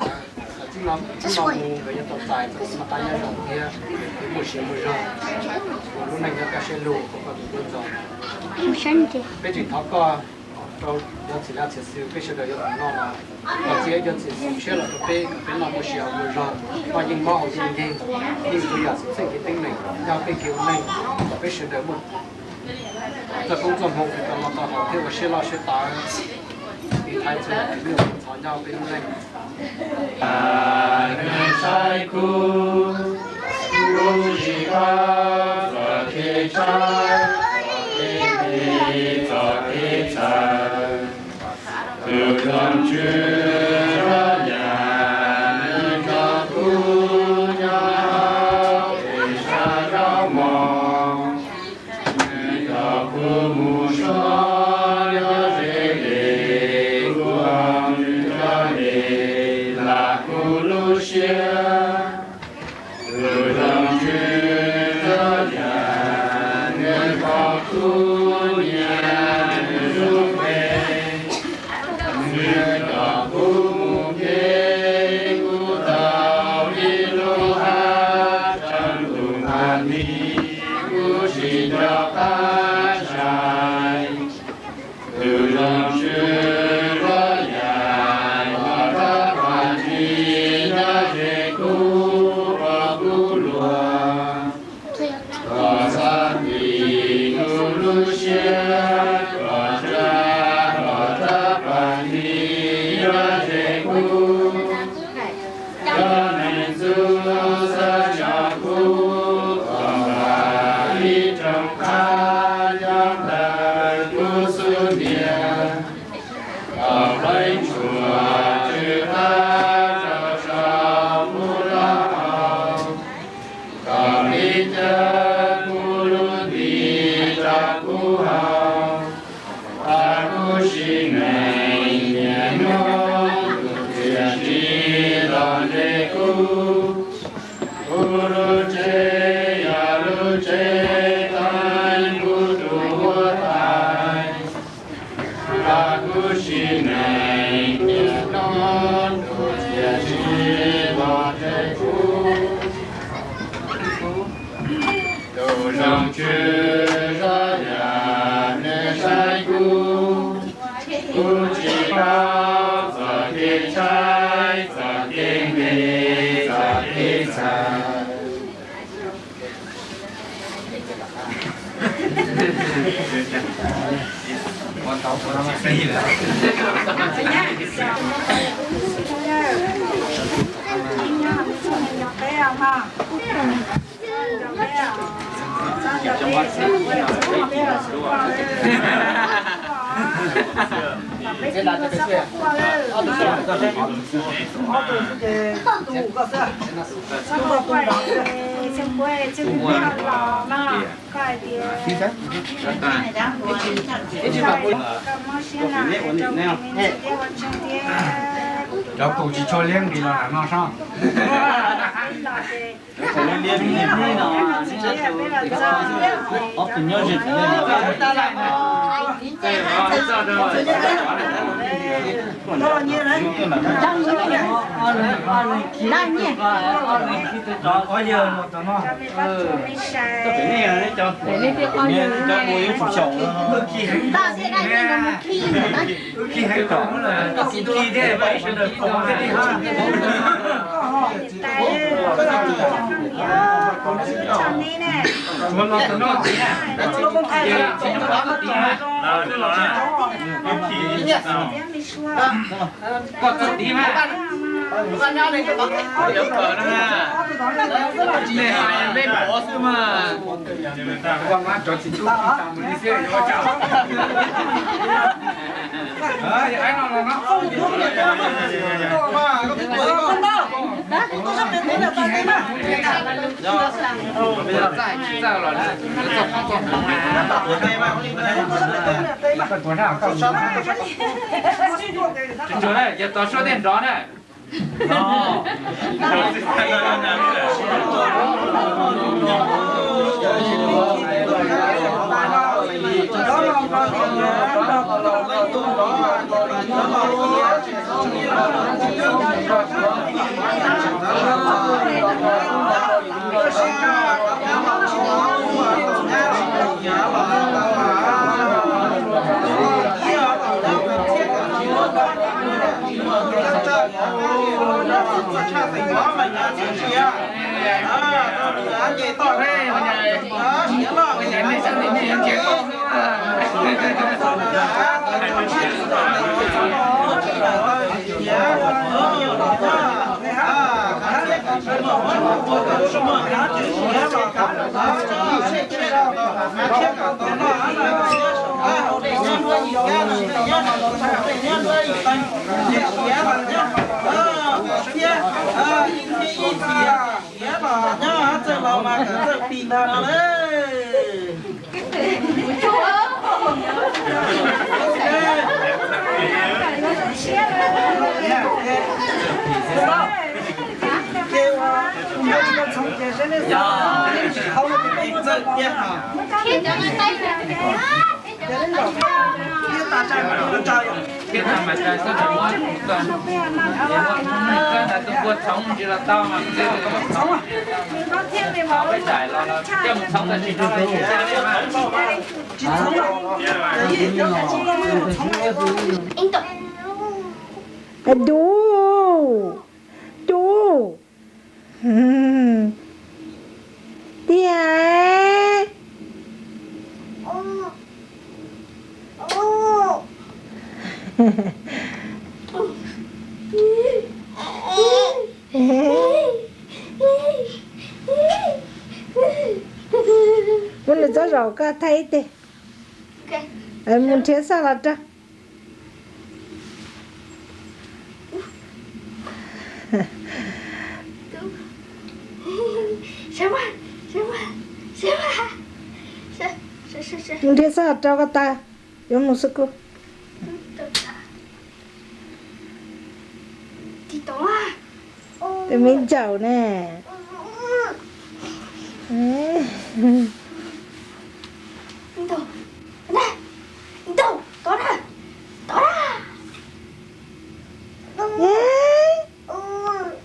rau nkawd lub neej. Txij no mus nkawd yuav tau txais txoj kev noj qab nyob zoo thiab kev muaj sia muaj zog, ua lub neej nyob kaj siab lug kom koj tus kheej ntxov. Peb tseem thov koj rau cov txiv laj txiv xwb, peb sawv daws yuav mus noj los, kom txia cov txiv xwm tshiab los rau peb, kom peb noj muaj sia muaj zog, noj yeej mob haus yeej nkeeg, yeej txhua yam xwm txheej kev teeb meem nyob peb kev ua neej, kom peb sawv daws muaj txoj koob txoj hmoov kws tau noj tau haus thiab ua siab loj siab tawv, tiv thaiv txhua yam kev nyuaj kev ntxhov nyob peb lub neej. Nws saib kuv, kuv tsis paub txoj kev tshaib, txoj kev nqhis, txoj kev txhawj. Tus zoo tswv zov yam nws nrog kuv nyob hauv peb sab zaub mov. Nws nrog kuv mus so nyob ze li, kuv nrog nws nyob li, lam kuv lub siab. Tus zoo tswv zov yam nws pom kuv nyiam nws lub npe. Nws nrog kuv mus nce, kuv tau ib lub hav tsaus ntuj nag hli, kuv tsis nco qab sai. Tus zoo tswv zov yam los rov qab ntsib nyob ze kuv, ua kuv luag. Koj xav tis kuv lub siab, koj tsa los rov qab ntsib nyob ze kuv. Cov neeg ntxub xav coj kuv, koj nqa ib rooj qab nyob ntawm kuv xub ntiag. Koj pleev tshuaj tsw qab rau saum kuv taub hau, koj tiv caw kuv lub nti rau kuv haus. Pab kuv sim neej niaj hnub, kuv thiaj tsis los ntsib kuv. Kuv lub tsev yog lub tsev teev kuv tus huab tais. Pab kuv sim neej niaj hnub, kuv thiaj tsis los ntsib kuv. Tus zoo tswv zov yam nws saib kuv, kuv tsis paub txoj kev tshaib, txoj kev nqhis, txoj kev txhawj. Koj hais tias, koj mob siab na, rau kuv me ntsis thiab ua tsaug thiab. Cov kaus tsis tshua liab nqis los nram no sab. Ob tug nyob ze. Koj txog tid mas. Koj nyob li koj tau koj yuav kawm no na. Nej hais me pov xwb mas. Ua mas cov txiv tub tsis tas mus li xwb yuav ua cas. Aib no los no. Tsuag tsuag na, yog tos suab tej nrov na. Dub, dub. Tiag. Muab nws txob zaum koj thaij ib teg. Mus nrhiav xaj los rau. Mus nrhiav xaj los rau koj tau, yuav mus xu ku. Tus me ncaus ne.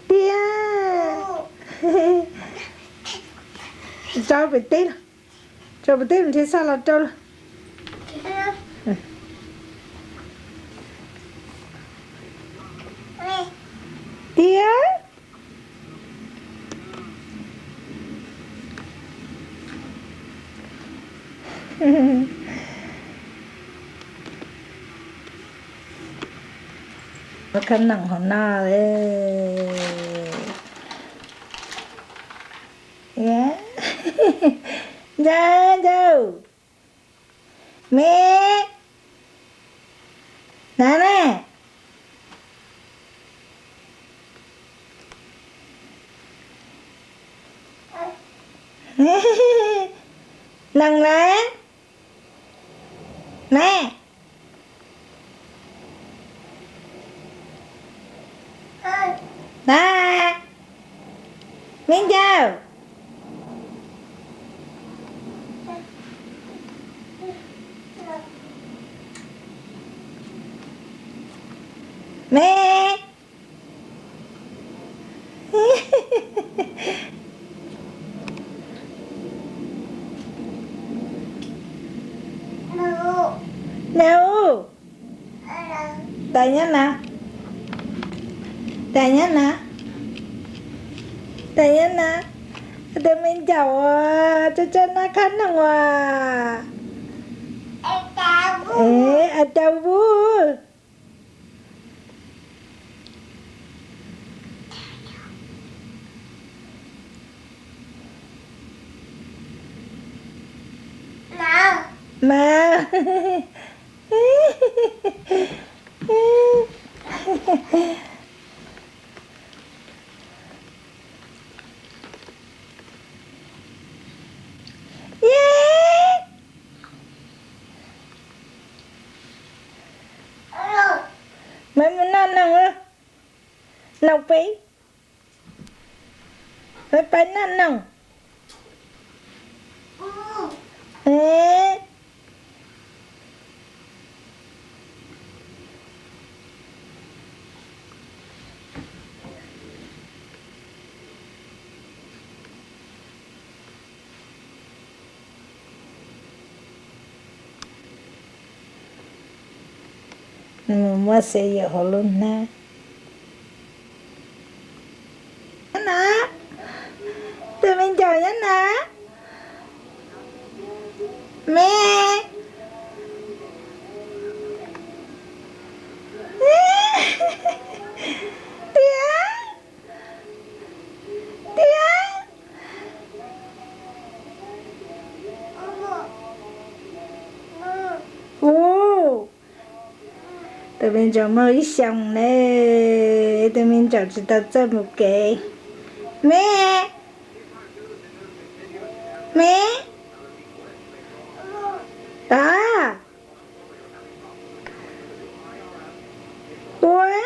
Tiag. Tso pem teb los, tso pem teb nrhiav xaj los rau los. Tiag. Khab noom hauv no. Ncauj, ncauj, me, hnav na. Noom na, na, na, me ncaus, me. Na u, tais nyob na, tais nyob na, tais nyob na. Tus me ncaus, tsa tsa noj khab noom as. Ais cas vub. Mas, Noog peb, peb pab noj noog. Mus muab xav yawm hauv lub hnab. Nyob na, tus me ntsaum nyob na. Me, tiag, tiag. Ub, tus me ntsaum muaj ib xyoos ne, tus me ntsaum tsis tau txawj mus kev. Me, me, tod, ua.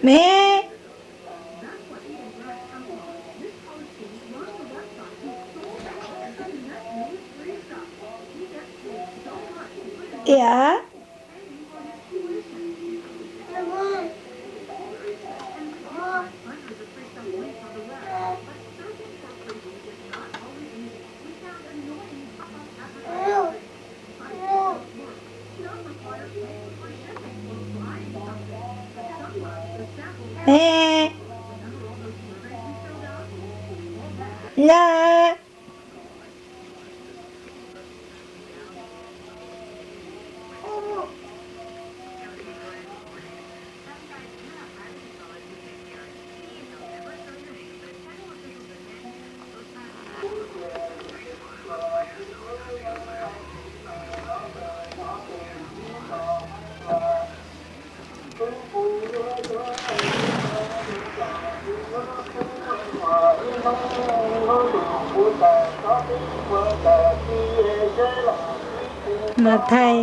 Me, iam. Me, na. Mas thaij.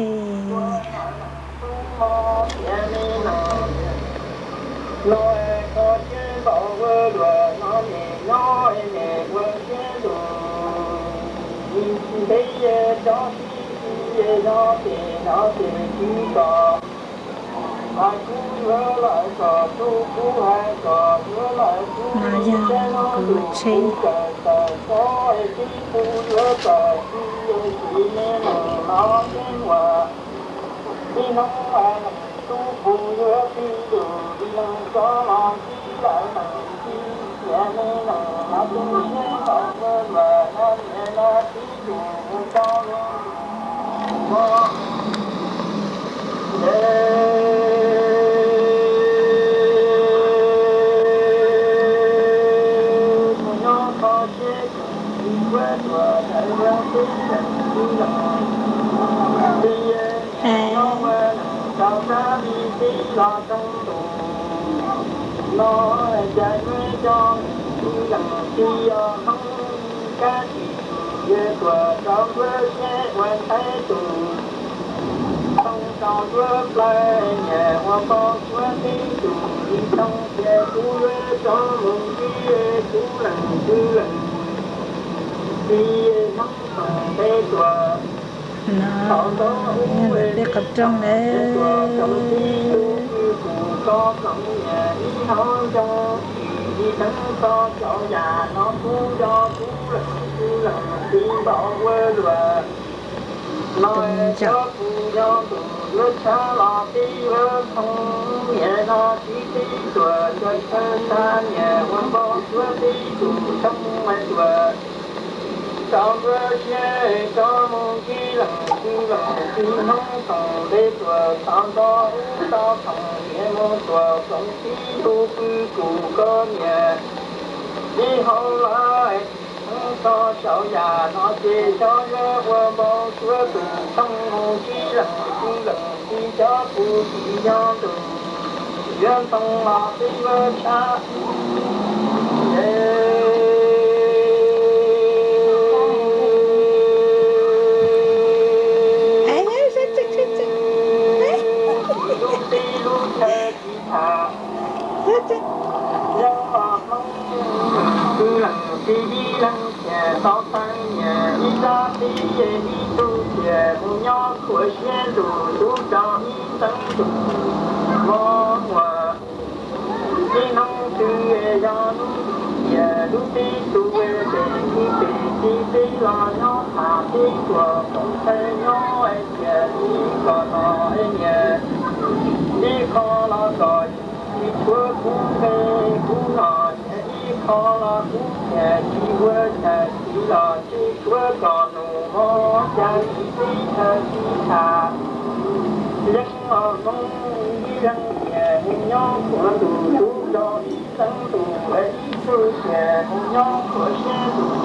No yog kuv tsheb. Leej txiv yog Hmoob, kab tsis tsum yawg tuam rau nruab siab ua ntxhais tus. Thooj rau nruab plawv niam ua npau suav tib tug li thooj tias kuv yuav rov mus ntsib kuv leej twg leej txiv Hmoob toom ntev tuam. Thaum ntawd ub peb qhov rooj lawm. Tus koj ploov niam ib hauv ncoo, tsis li teeb txog cov yam no kuv nco kuv leej twg leej txiv npaum ua luaj. No cov kuv nco tus yuav tshaj los tib lub thooj niam no tib tib tuam ntawd thawj xa niam ua npau suav tib tus thooj tuam. Rau nruab siab rov mus ntsib leej twg leej txiv Hmoob toom ntev tuam, thaum ntawd ub tau thooj niam mus tuam ploov tib tug pw kuv koj niam ib hauv lawm. Txog saum yam no ces xyov yuav ua npau suav tus thooj mus ntsib leej twg leej txiv cov kuv tsis nco tus yuav ntoo los tib lub tshab. Lub tib lub chaw tsis tham, yeej los Hmoob leej twg leej txiv ib leeg tiag tau tau niam ib sab tib ib tug tiag mus nyob khuam siab ntuj tub rau ib xeeb ntuj mos muag. Ib hnub twg yog hnub tiag lub tib tug tes kwv tes txiv teb los nyob tham teb tuam koom txhais nyob tiag li kom no niam ib qho los kom yus tsis tshuav kuv nqe kuv no niam ib qho los kuv tiag tsis ua chaw txiv los tsis tshuav kom nus mos cas tsis tib chaw tsis tham. Yeej los Hmoob ib leeg tiag mus nyob khuam ntuj tub rau ib xeeb ntuj ib tug tiag mus nyob khuam siab ntuj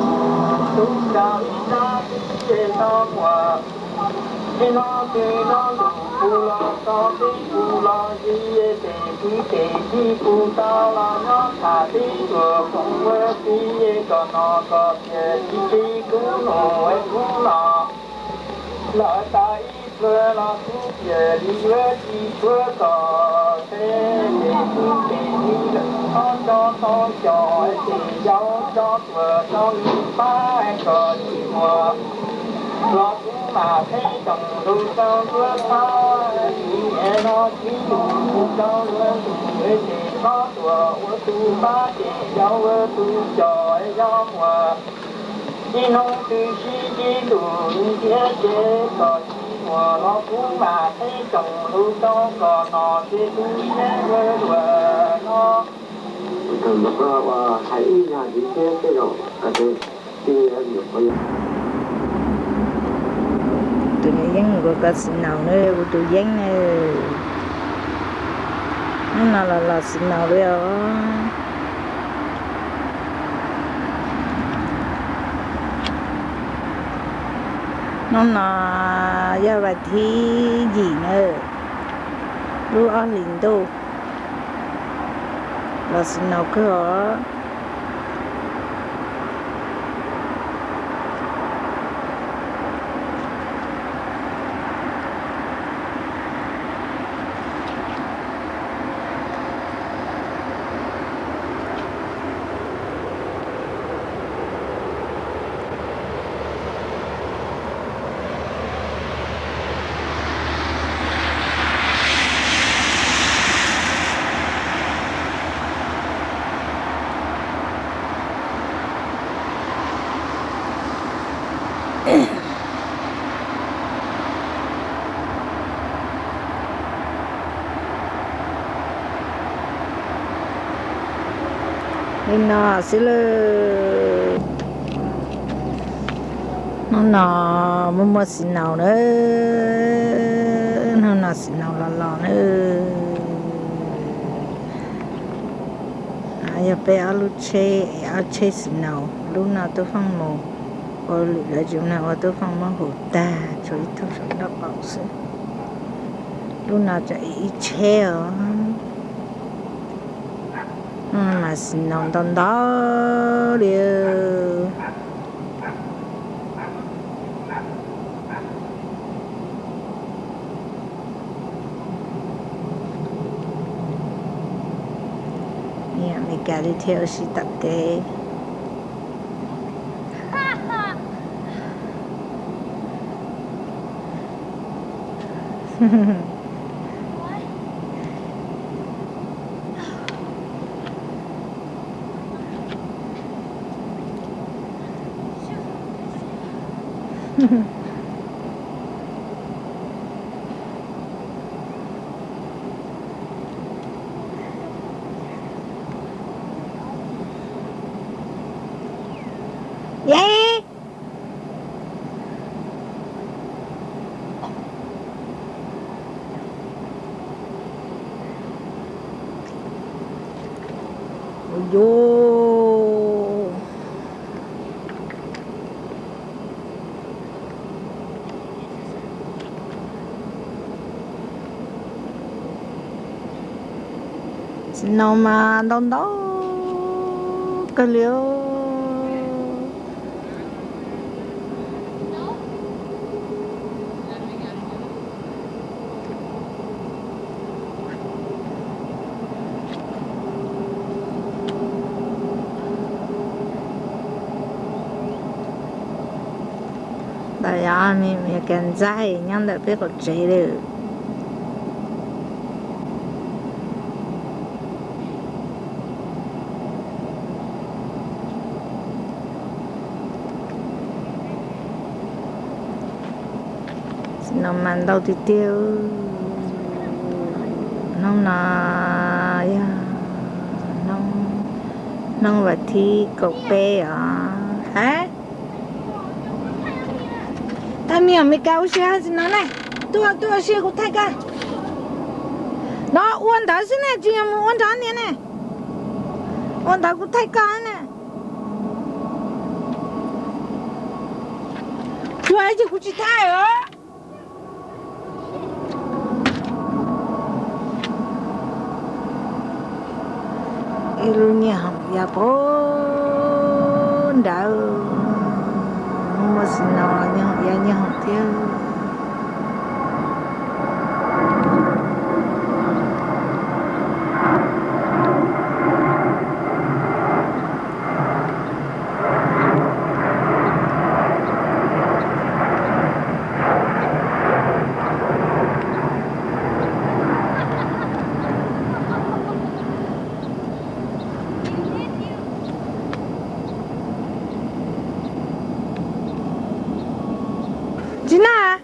tub rau ib sab tib tau muag. Ib hnub twg nyob ntuj kuv los txog tib kuv los zis tes kwv tes txiv kuv tau los nyob tham tib tuam koom ua txiv kom no kom tiag tsis tsis kuv nus kuv no. Lawv tas ib pluag los kuv tiag li yuav tsis tshuav kom teb tes kuv tes li lawm txhob tso tau cov tes yau tso tuam tso nws pab kom tsis muag. Los kuv mam theb tsoom lus rau nruab txhab, txiv niam no txiv ntuj mus rau luag ntuj es tes txhob tuam ua tus pab tes yau ua tus coj yau muag. Ib hnub twg sib ntsib ntuj ntiav tsev kom tsis muag los kuv mam theb tsoom lus rau kom no ces tu siab ua luaj no. Hais ib zag ntxiv thiab tej zaum tus yeeb kuv koj xis naus na, kuv tus yeeb na. Hnub no los los xis naus li os. Hnub no yog vas thib yim na, lub ob hlis ntuj, los xis naus kawg os. Li no xwb lawm. Hnub no muaj muaj xis naus na, hnub no xis naus los los na. Yog peb ob lub tsheb, ob tsheb xis naus, lub no Tub Fooj mus ua lwm lawv tsev neeg ua Tub Fooj muab hu tag, tshuav ib tug saum nraub qaum xwb. Lub no tsam ib tsheb os. Mas snow ntau ntau li. Niam Amelikas li thiab ua si tom kev. Ua yuv. Snow mas ntau ntau kawg li. Ntawm yog me Amelikas ntxaij nyob ntawm peb qaum tsev lawm. Snow mas ntau tiag tiag. Hnub no yog hnub vas thib kaum peb os. Ha, tag niam Amelikas ua si hais no ne. Tuaj, tuaj ua si kuv thaij koj. No ua ntawd xwb ne, tsis yog mus ua nrov niam ne. Ua ntawd kuv thaij koj ne. Tsuas ces kuv tsis thaij os. Ib lub nyiaj hoom ya pag nrawd, muaj snow los nyiaj hoom ya nyiaj hoom thiab. Tsis noj,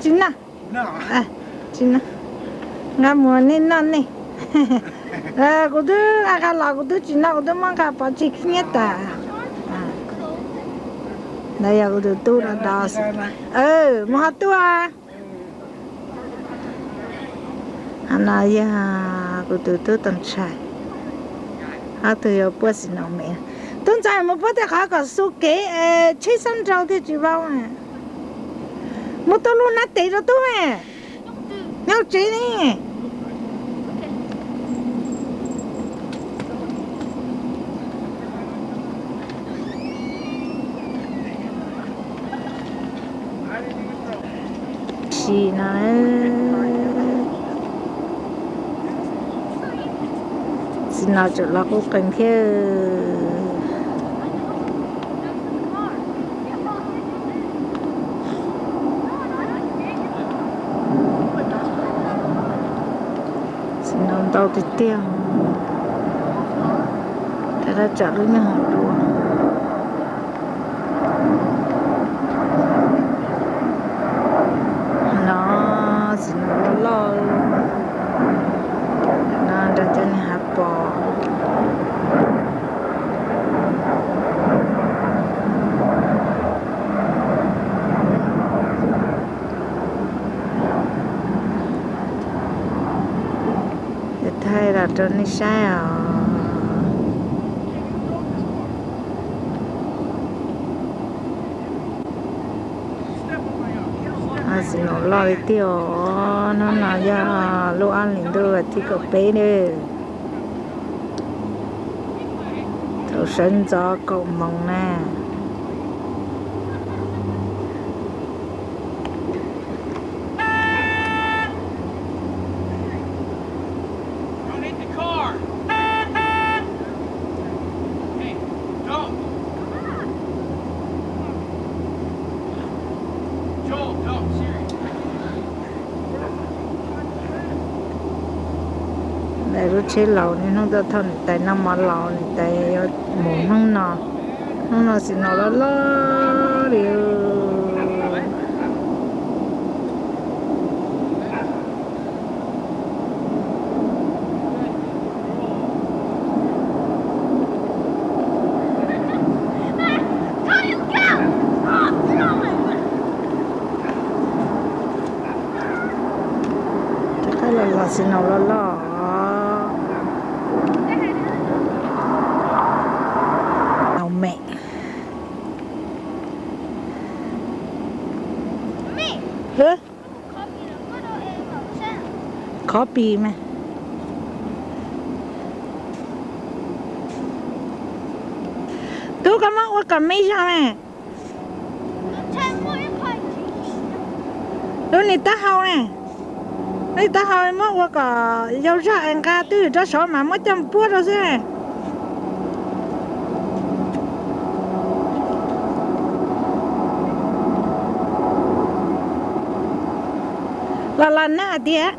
tsis noj, tsis noj, nqa mus nej noj nej. Kuv twb nqa los kuv twb tsis noj, kuv twb muab nqa pov tseg khib nyiab tas. Ntawd yog kuv tus tub no dos. Mus ho tuaj. No yog kuv tus tub Tooj Tshais, ob tug yuav puab snow me. Tub ntxawg mus puab tej qhov kom xu kev, tsheb xob nraug thiaj tsis vau. Mus tua lub nab tes rau tub me. Nyob tsev ne. Sim no, sim no tseem los qub qees thiab. Sim no ntau tiag tiag. Tab tab tsam lub nyob hauv dua. No sim no loj loj no nrog cov niag hav pos. Thaij los rau nej saib os. Sim no loj li tiag os. Hnub no yog lub ob hlis ntuj vas thib kaum peb nawb. Sawv ntxov kaum moos na. Lub tsheb laus niaj hnub tuaj thauj niam tais noj mov laus, niam tais yuav mus hnub no, hnub no snow loj loj li. Rov qab los los snow loj loj. Snow me. Khov pis mas. Tub, koj muab ua kom me zog mas. Lub niag taub hau ne, lub niag taub hau muab ua kom yau zog es nqa twj ywm rau saud mas muab coj puab rau xwb. Los los nag tiag.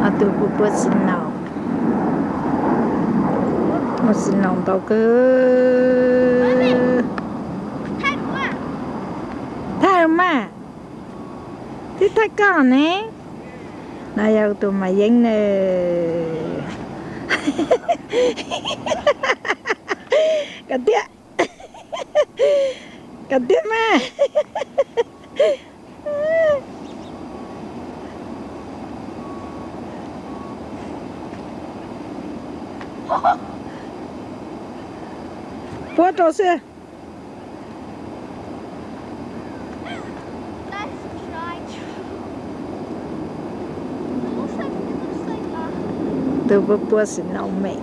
Ob tug puab puab snow, muaj snow ntau kawg. Thaij mas, tib thaij koj ne. No yog tus mas yeeb ne. Koj tiag, koj tiag mas. Puab rau xwb. Tus puab puab snow me.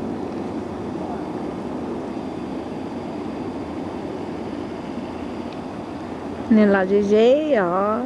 Nws los ze ze os.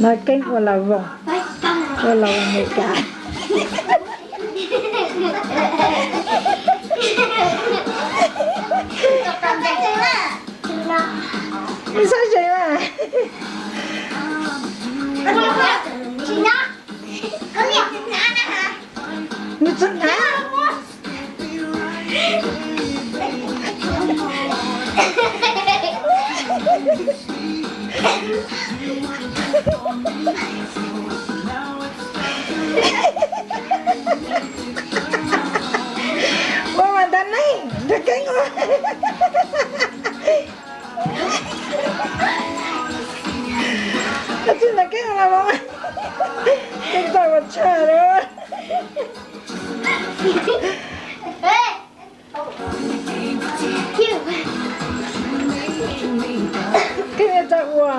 No keeb ua la voos, ua la voos Amelikas. Nws txhob zeem mas. Nws txhob hnav. Ua mas ntag neeg, nrog keeb ua. Koj tsis nrog keeb ua los mas, keeb txawj ua tshaj li. Keeb txawj ua.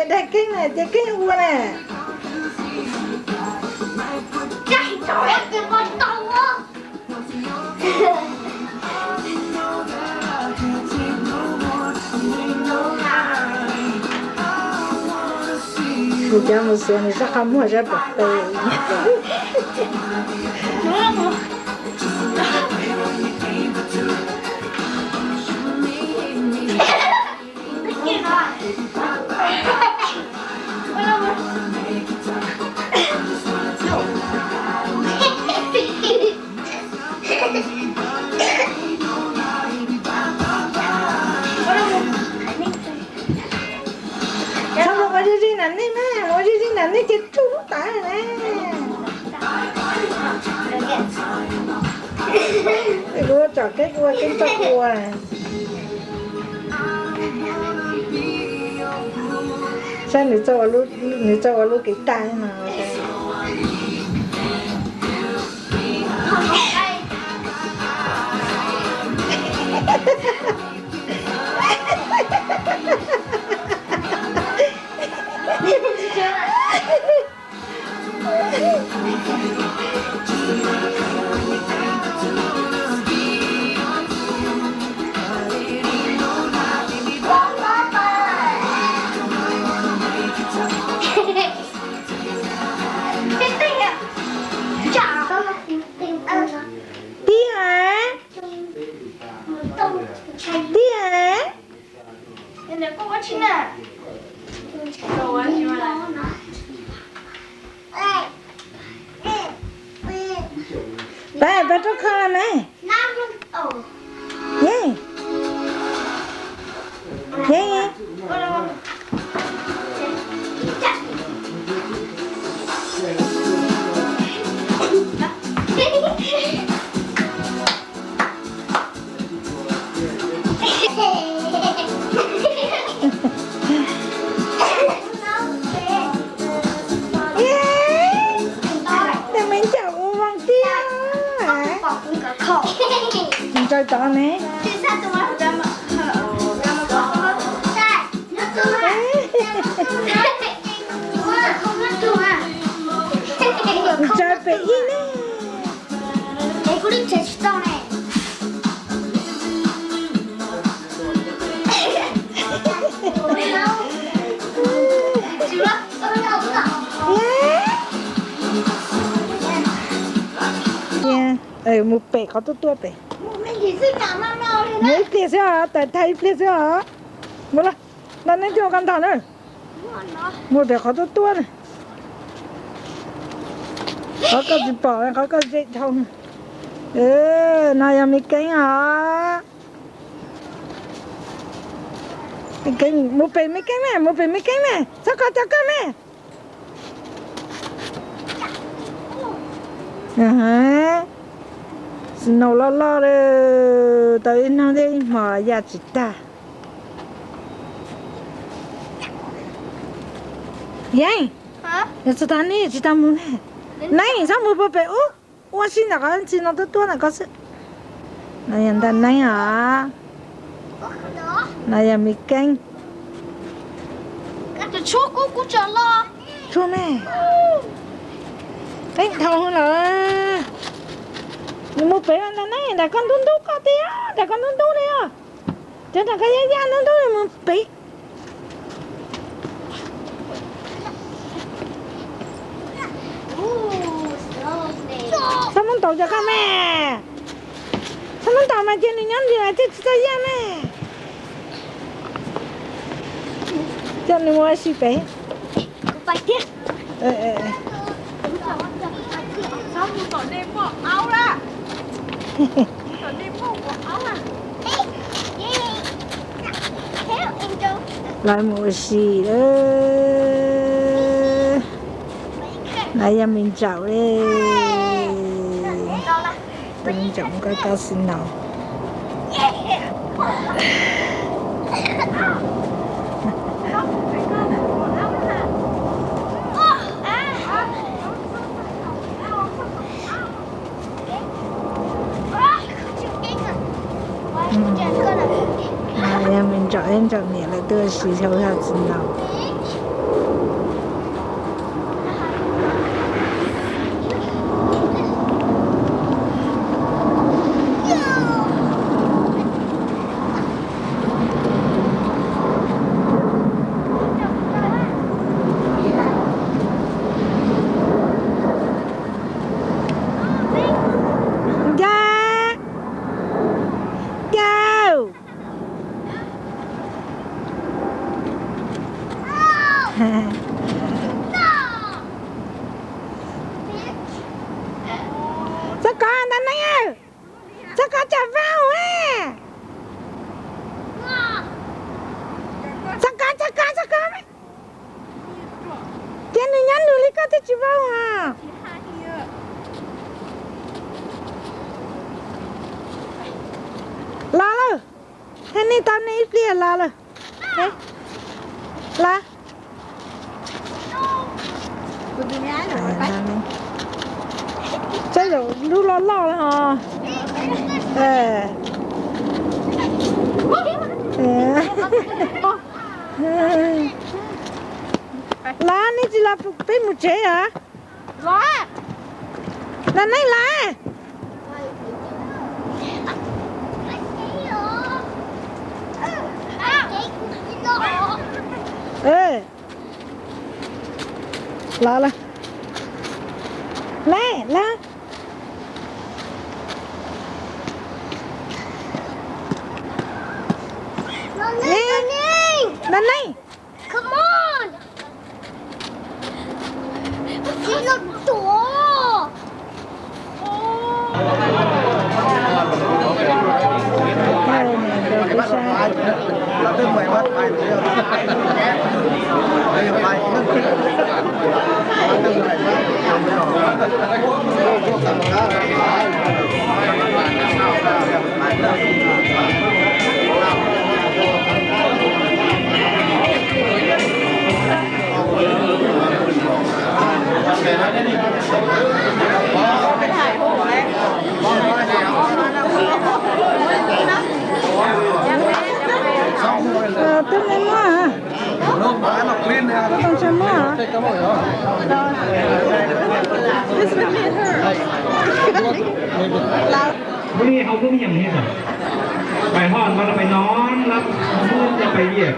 Daig Keeb na, ces Keeb ua na. Kuv cov mus xuas nws sab qhov muag sab pem pem. Txhob ua zig zig nram nej na, ua zig zig nram nej ces tsuj lub tawv na. Kuv tsom Keeb ua, Keeb txhob ua. Saib nws txawj ua lub kev tag no. Tiag, tiag. Pab, pab rau kho na. Yeej, yeej. Ntawm me ncaum ua vas tiag. Ntsaws tod ne. Ntsaws pem ib ne. Mus pem qhov tuaj tuaj pem. Mus ib pliag xwb os, tawm tag ib pliag xwb os. Mus los, nta neeb tuaj koj ntog na. Mus pem qhov tuaj tuaj na. Qhov koj tsis pom, qhov koj ze dhau. No yog me keeb os. Mus pem me keeb na, mus pem me keeb na, txhob kho cov koj na. Snow loj loj lawm, tau ib hnub thiab ib hmos ya tsis tag. Yeej, tsis tau ne, tsis tau mus ne. Neeb, txhob mus puag pem ub, ua si ntawm qhov txiv no tuaj tuaj ntawm koj xwb. No yog nta neeb os. No yog me keeb. Tshuav me, keeb dhau lawm. Nws mus pem nta neeb, nram koj ntub ntub koj tiag, nram koj ntub ntub li os. Cov nram koj yaj yaj ntub ntub nws mus pem. Txhob muab ntaus cov koj me. Txhob muab ntaus mas cia nws nyob ntws thiaj tsis txawj yaj me. Coj nws mus ua si pem. Lawv mus ua si lawm. Lawv yog me ntsaum li. Tus me ntsaum muaj koj koj xi no. Yog me ntsaum ib ntsaum niam lawv tuaj si hauv hauv txiv no. Txhob kov ntawm no, txhob kov tsam vau. Txhob kov, txhob kov, txhob kov. Ces nws nyob nws li koj thiaj tsis vau os. Los lawm, hais nej tau nej ib pliag los lawm. Los. Saib zaum lub loj loj lawm os. Los nej tsis los peb mus tsev os. Los nej los. Los lawm. Los, los. Los nej. Twb muaj, twb tsis muaj. Hnub no hauv lub nyeem li ntawd, pais hoj mas pais no, lab mus pais viaj.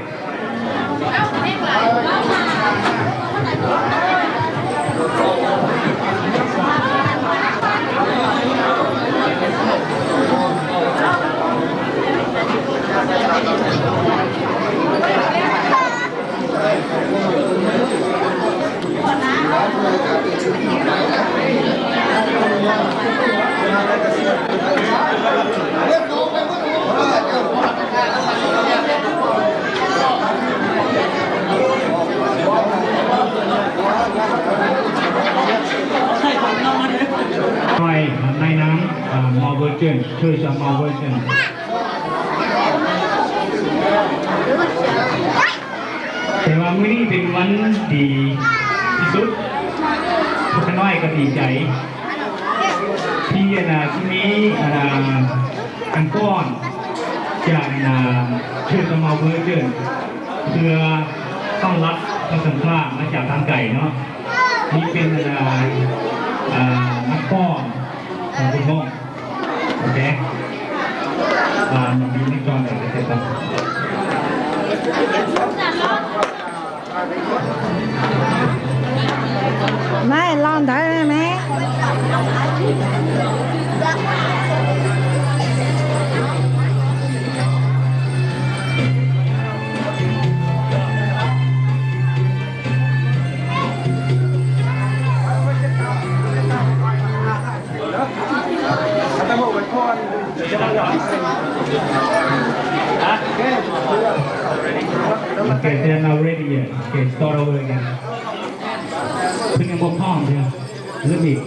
Nai nam, Mount Virgin, Church of Mount Virgin. Ces mas muaj ib tug vaj tim Xi Sub, Phas Khas Noj, koj tim Caiv, Thi Nab, Thi Nab, An Phoos, Caiv, Church of Mount Virgin, Xưa Tông Lắc, Phas Khas Noj, Caiv Tang Caiv no, Thi Pin, An Phoos, An Phoos. Ok. Nov pib nej tso ntawm tias tau. Nai los ntawd ne. Okay, they're not ready yet. Okay, start over again. Put in more palm here. Let me.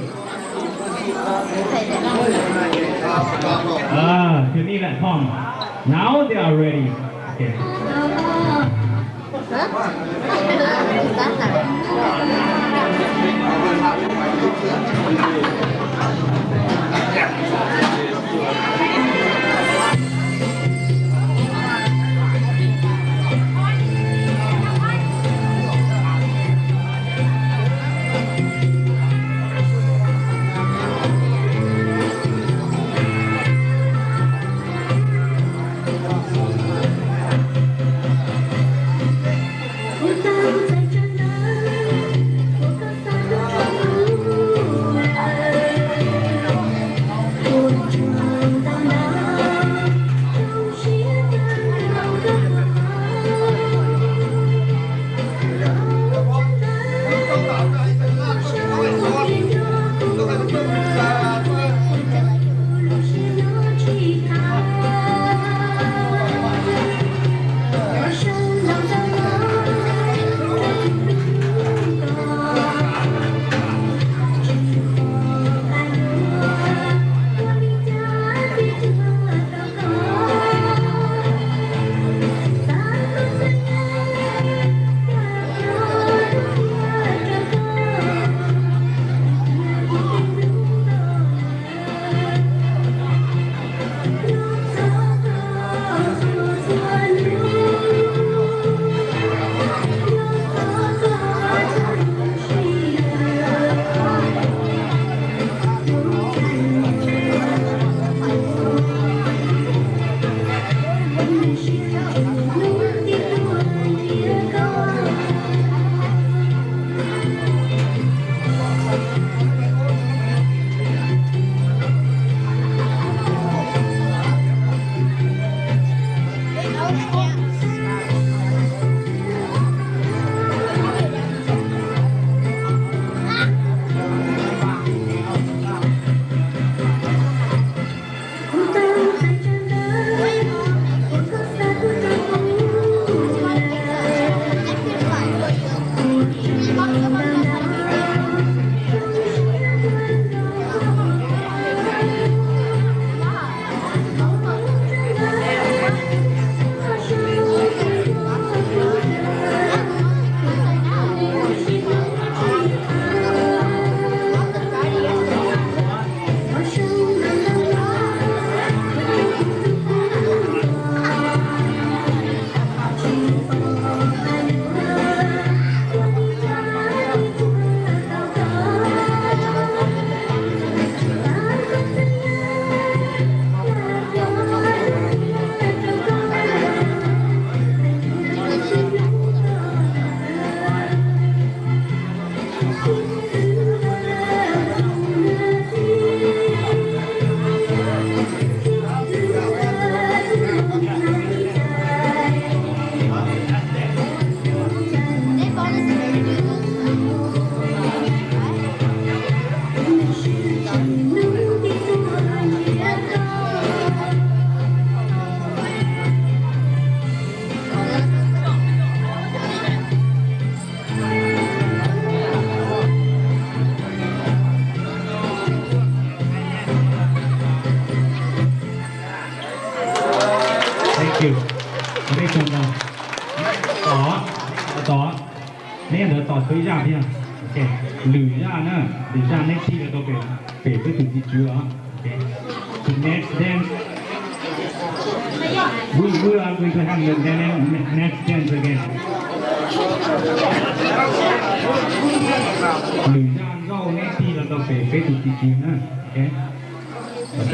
Ah, you need that palm. Now they are ready. Okay. Neb ntawd tos tau ib zaj thiab. Ok, lwm zaj na, lwm zaj neb tig los rau pem, pem peb tus txiv tswv os. Ok. The next dance. We, we are going to have the next dance again. Lwm zaj nkauj neb tig los rau pem peb tus txiv tswv na. Ok.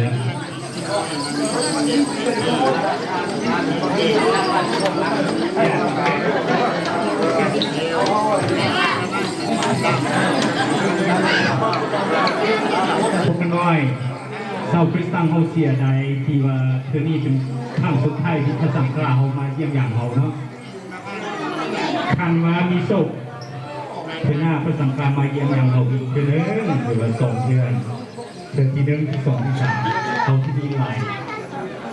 Phooj ywg, sau phim xas hauv xiam dais ces vas thwv ni kham xub thaij phim phas xas nqas hauv mas yeej yam hauv no. Kham mas mi sau, thwv na phas xas nqas mas yeej yam hauv, thwv na, thwv vas xoom thiab. Thwv thib nees thib xoom thib xas, hauv thib ib lais,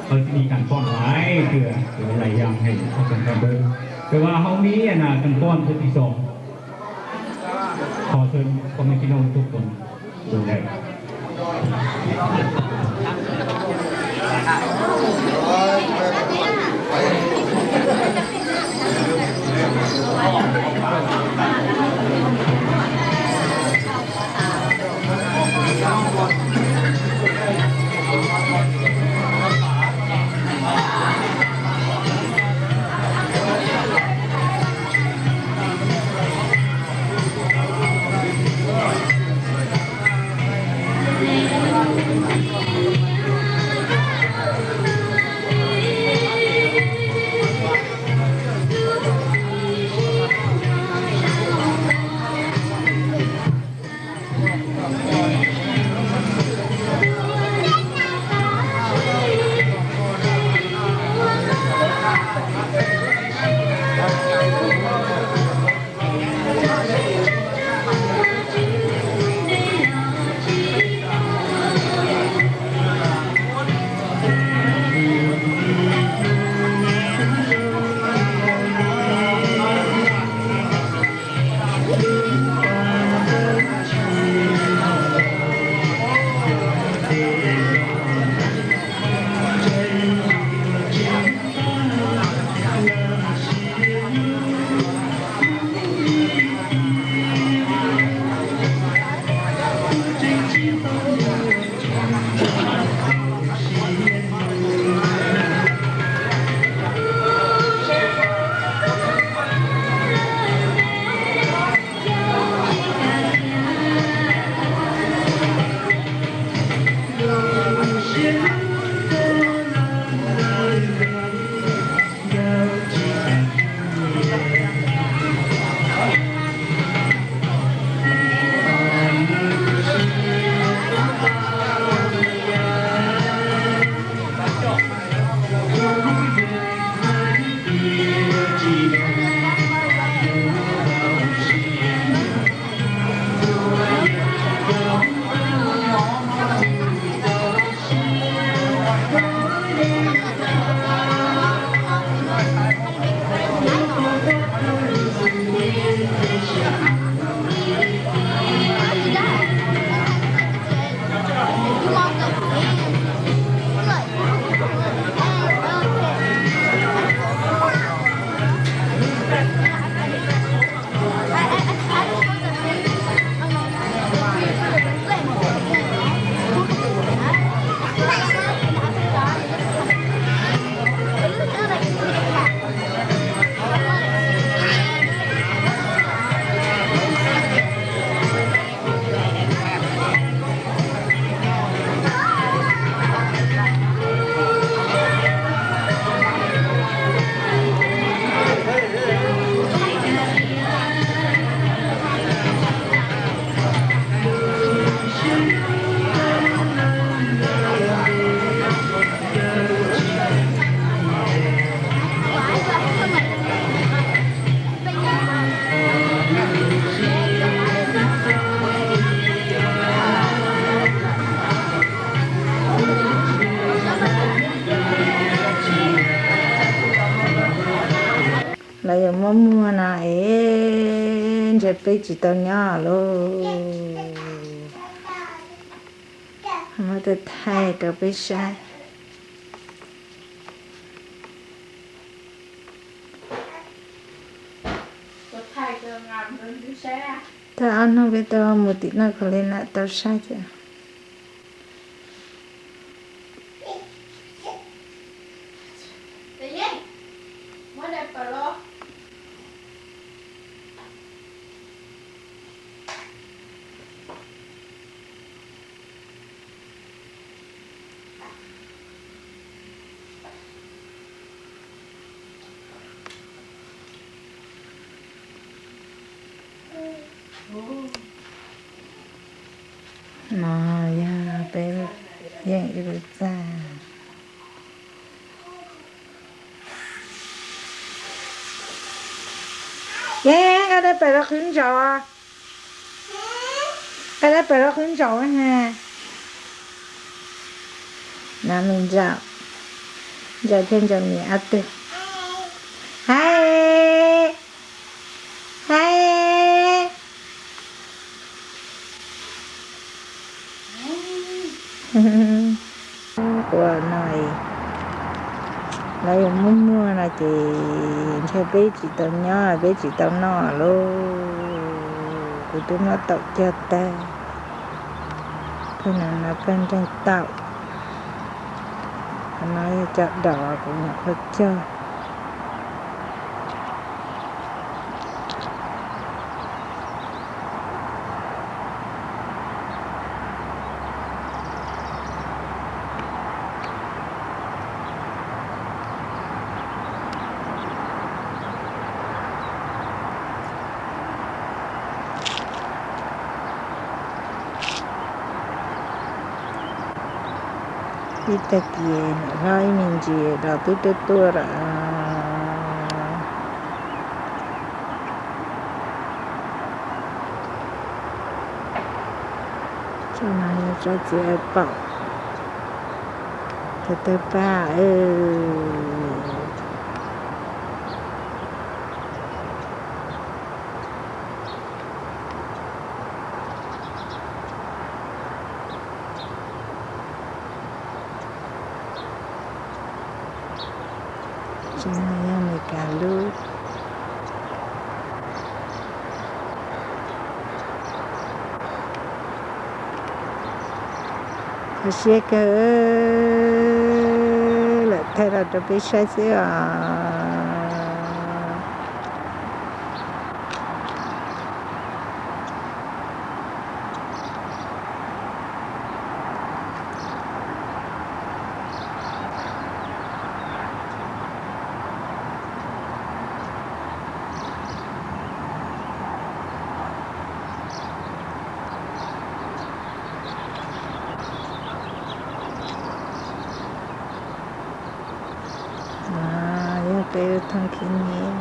hauv thib ib kas poj lais, thwv lais yam heev hauv kas poj. Thwv vas hauv ni na kas poj thwv thib xoom. Thov xiab kom me kij noj tus pom tus lais. Lawv yuav muaj muag no es ntshe peb tsis tau nyob lauj. Muab thaij rau peb saib. Tau ob hnub peb tau mus tim no kom li nam tau saib thiab. No yog peb yeej ib lub txaj. Yeej nqa dab pem los qhwv ntsaum, nqa dab pem los qhwv ntsaum ha. No me ntsaum, ntsaum thiab ntsaum niam ob tug. Hais, hais. Ua no lawv yuav muab muag no ces ntshe peb tsis tau nyob peb tsis tau noj lauj. Kuv twb muab taum cog tag, pawg no no pawg nreeg taum. Qhov no yog cov daus kuv nyuam qhuav cog. Ib tag kis niam hlob ib me ntsis los twb tuaj tuaj lawm. Tsob no yog tsob txiv aw paum, tawg tawg paj. Tsob no yog Amelikas lub. Kho siab kawg, lawm thaij los rau peb saib xwb os. No yog peb lub thooj khib nyiab.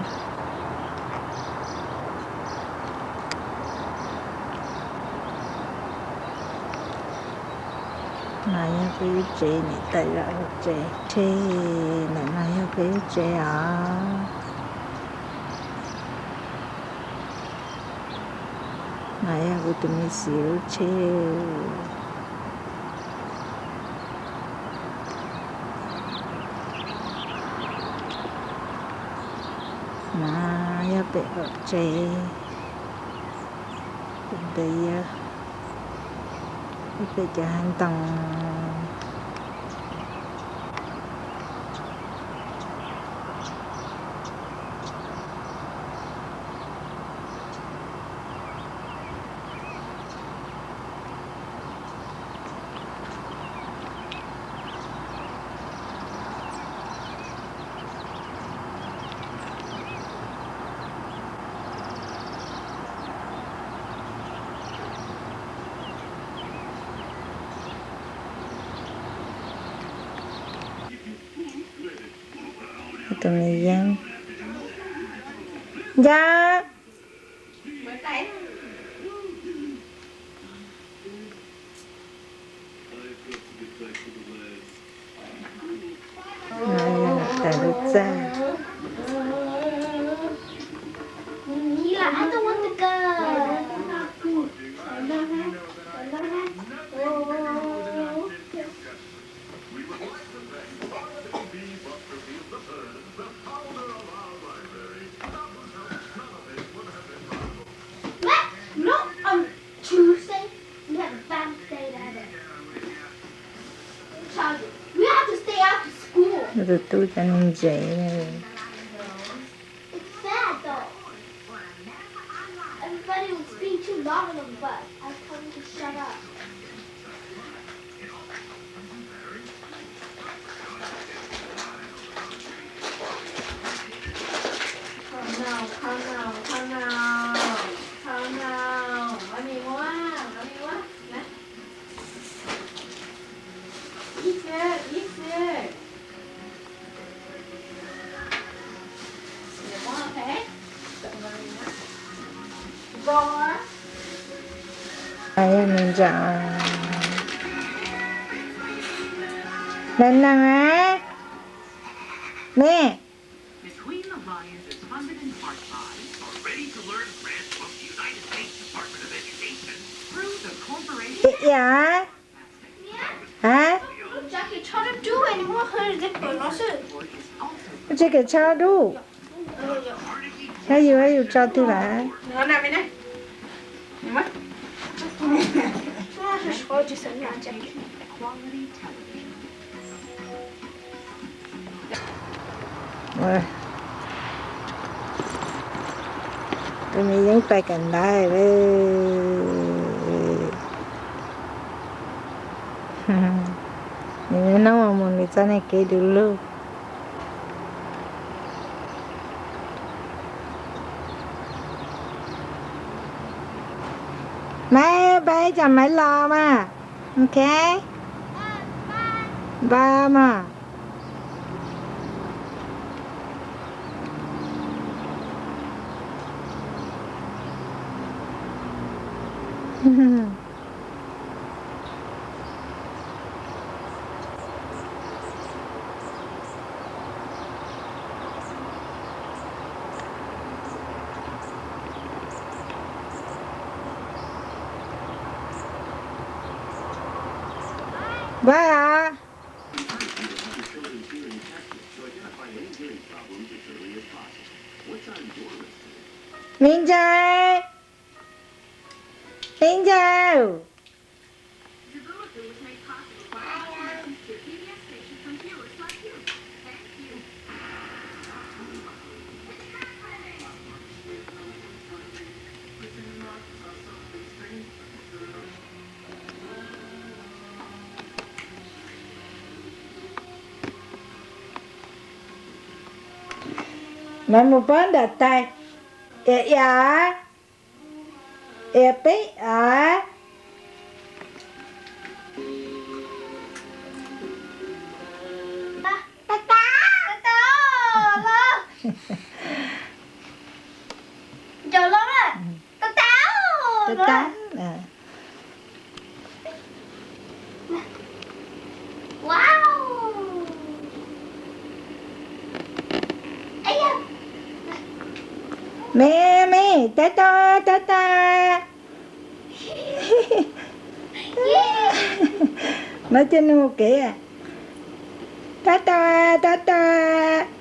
No yog peb lub tsev, niam tais zam lub tsev. Tsev ntawm no yog peb lub tsev os. No yog kuv tus me xiv lub tsev. No yog pem qaum tsev. Pem ntawd yog pem cov hav ntoo. Tus me yeeb, Nca. No yog niam tais lub txaj. Tus tub cov neeg ntse. It's sad though. Everybody was being too loud on the bus. I told them to shut up. Calm down, calm down, calm down, calm down. Mami muab, mami muab. Ib xwb, ib xwb. Neeg neeg a, me. Ia, ha, tsis kev tso dub. Yog yus, yus tso twg lawm? Tus me yeeb pais kawm ntawv lawm. Nws nyob noj mus nws txoj neej kev du lug. Maiv, pab ib tsam maiv los mas. Ok. Npaj mas. Npaj os. Me ntxawg, me ntxawg. Mas mus pob nram tais. Ia ia, ia peb a. Tau tau. Me, me, tab tau, tab tau. Muab coj nws mus kev. Tab tau, tab tau.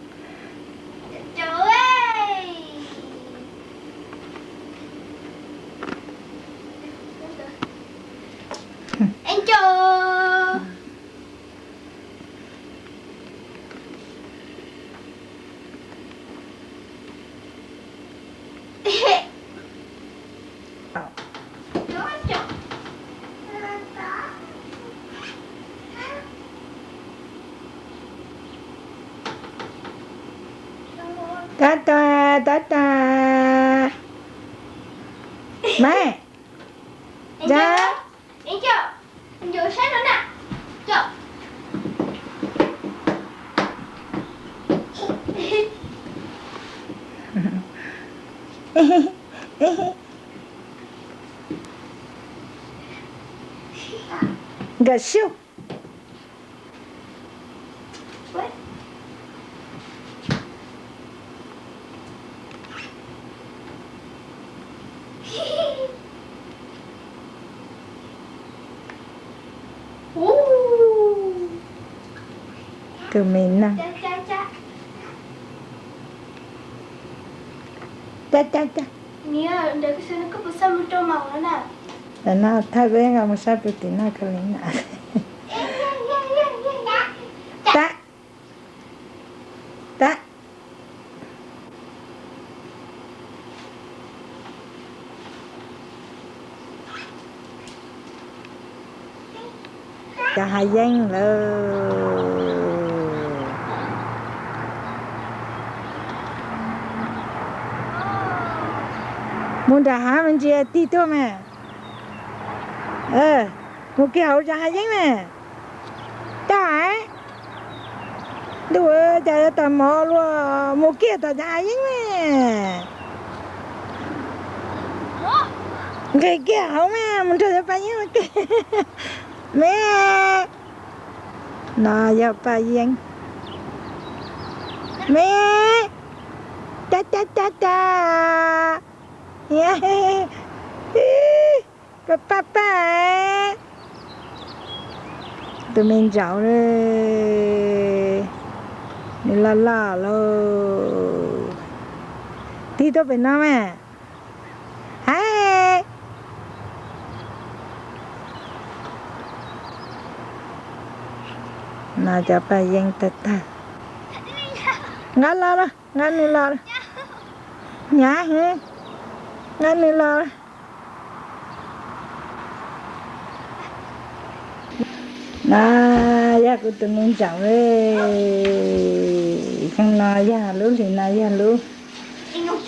Tab tag, tab tag. Maiv, ya. Nkawm siab. Tus me neeg. Cab cab cab. Ntawm no thaij peb nqa mus saib puag tim no kawg li na. Tab. cov hav yeeb lawm. Mus nram hav me ntsis tig tuaj mas. Mus kiag hauv cov hav yeeb na. Tag, ntuj, cas yuav tag mov luaj, mus kiag tom cov hav yeeb na. Nqis kiag hauv mas mus nrog cov paj yeeb ua ke. Me, no yog paj yeeb. Me, cas cas cas cas. Paj paj paj. Tus me ntsaum, nws loj loj lauj. Tig tuaj pem no mas. Hais. No cov paj yeeb tag tag. Nqa los los, nqa nws los. Hnyav heev, nqa nws los. No yog kuv tus me ntsaum, no yog lub hlis no yog lub,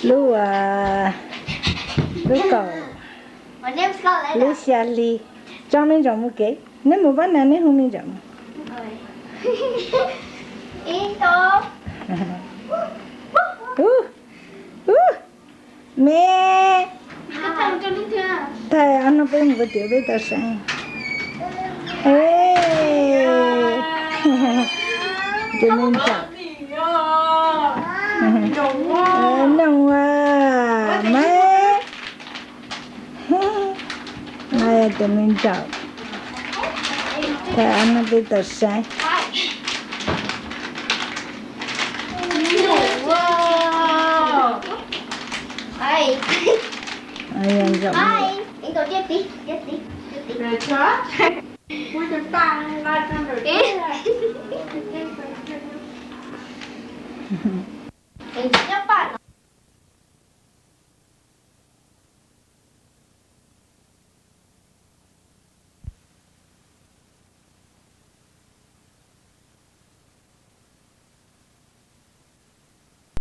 lub, lub kaum, lub xya hli. Tso me ntsaum mus kev, neb mus pab na, neb hu me ntsaum. Ub, ub, me. Thaij ob hnub peb mus kuv twm peb tau saib. Tus me ntsaum, noog a, me. No yog tus me ntsaum, thaij ob hnub peb tau saib. Yog ntsaum.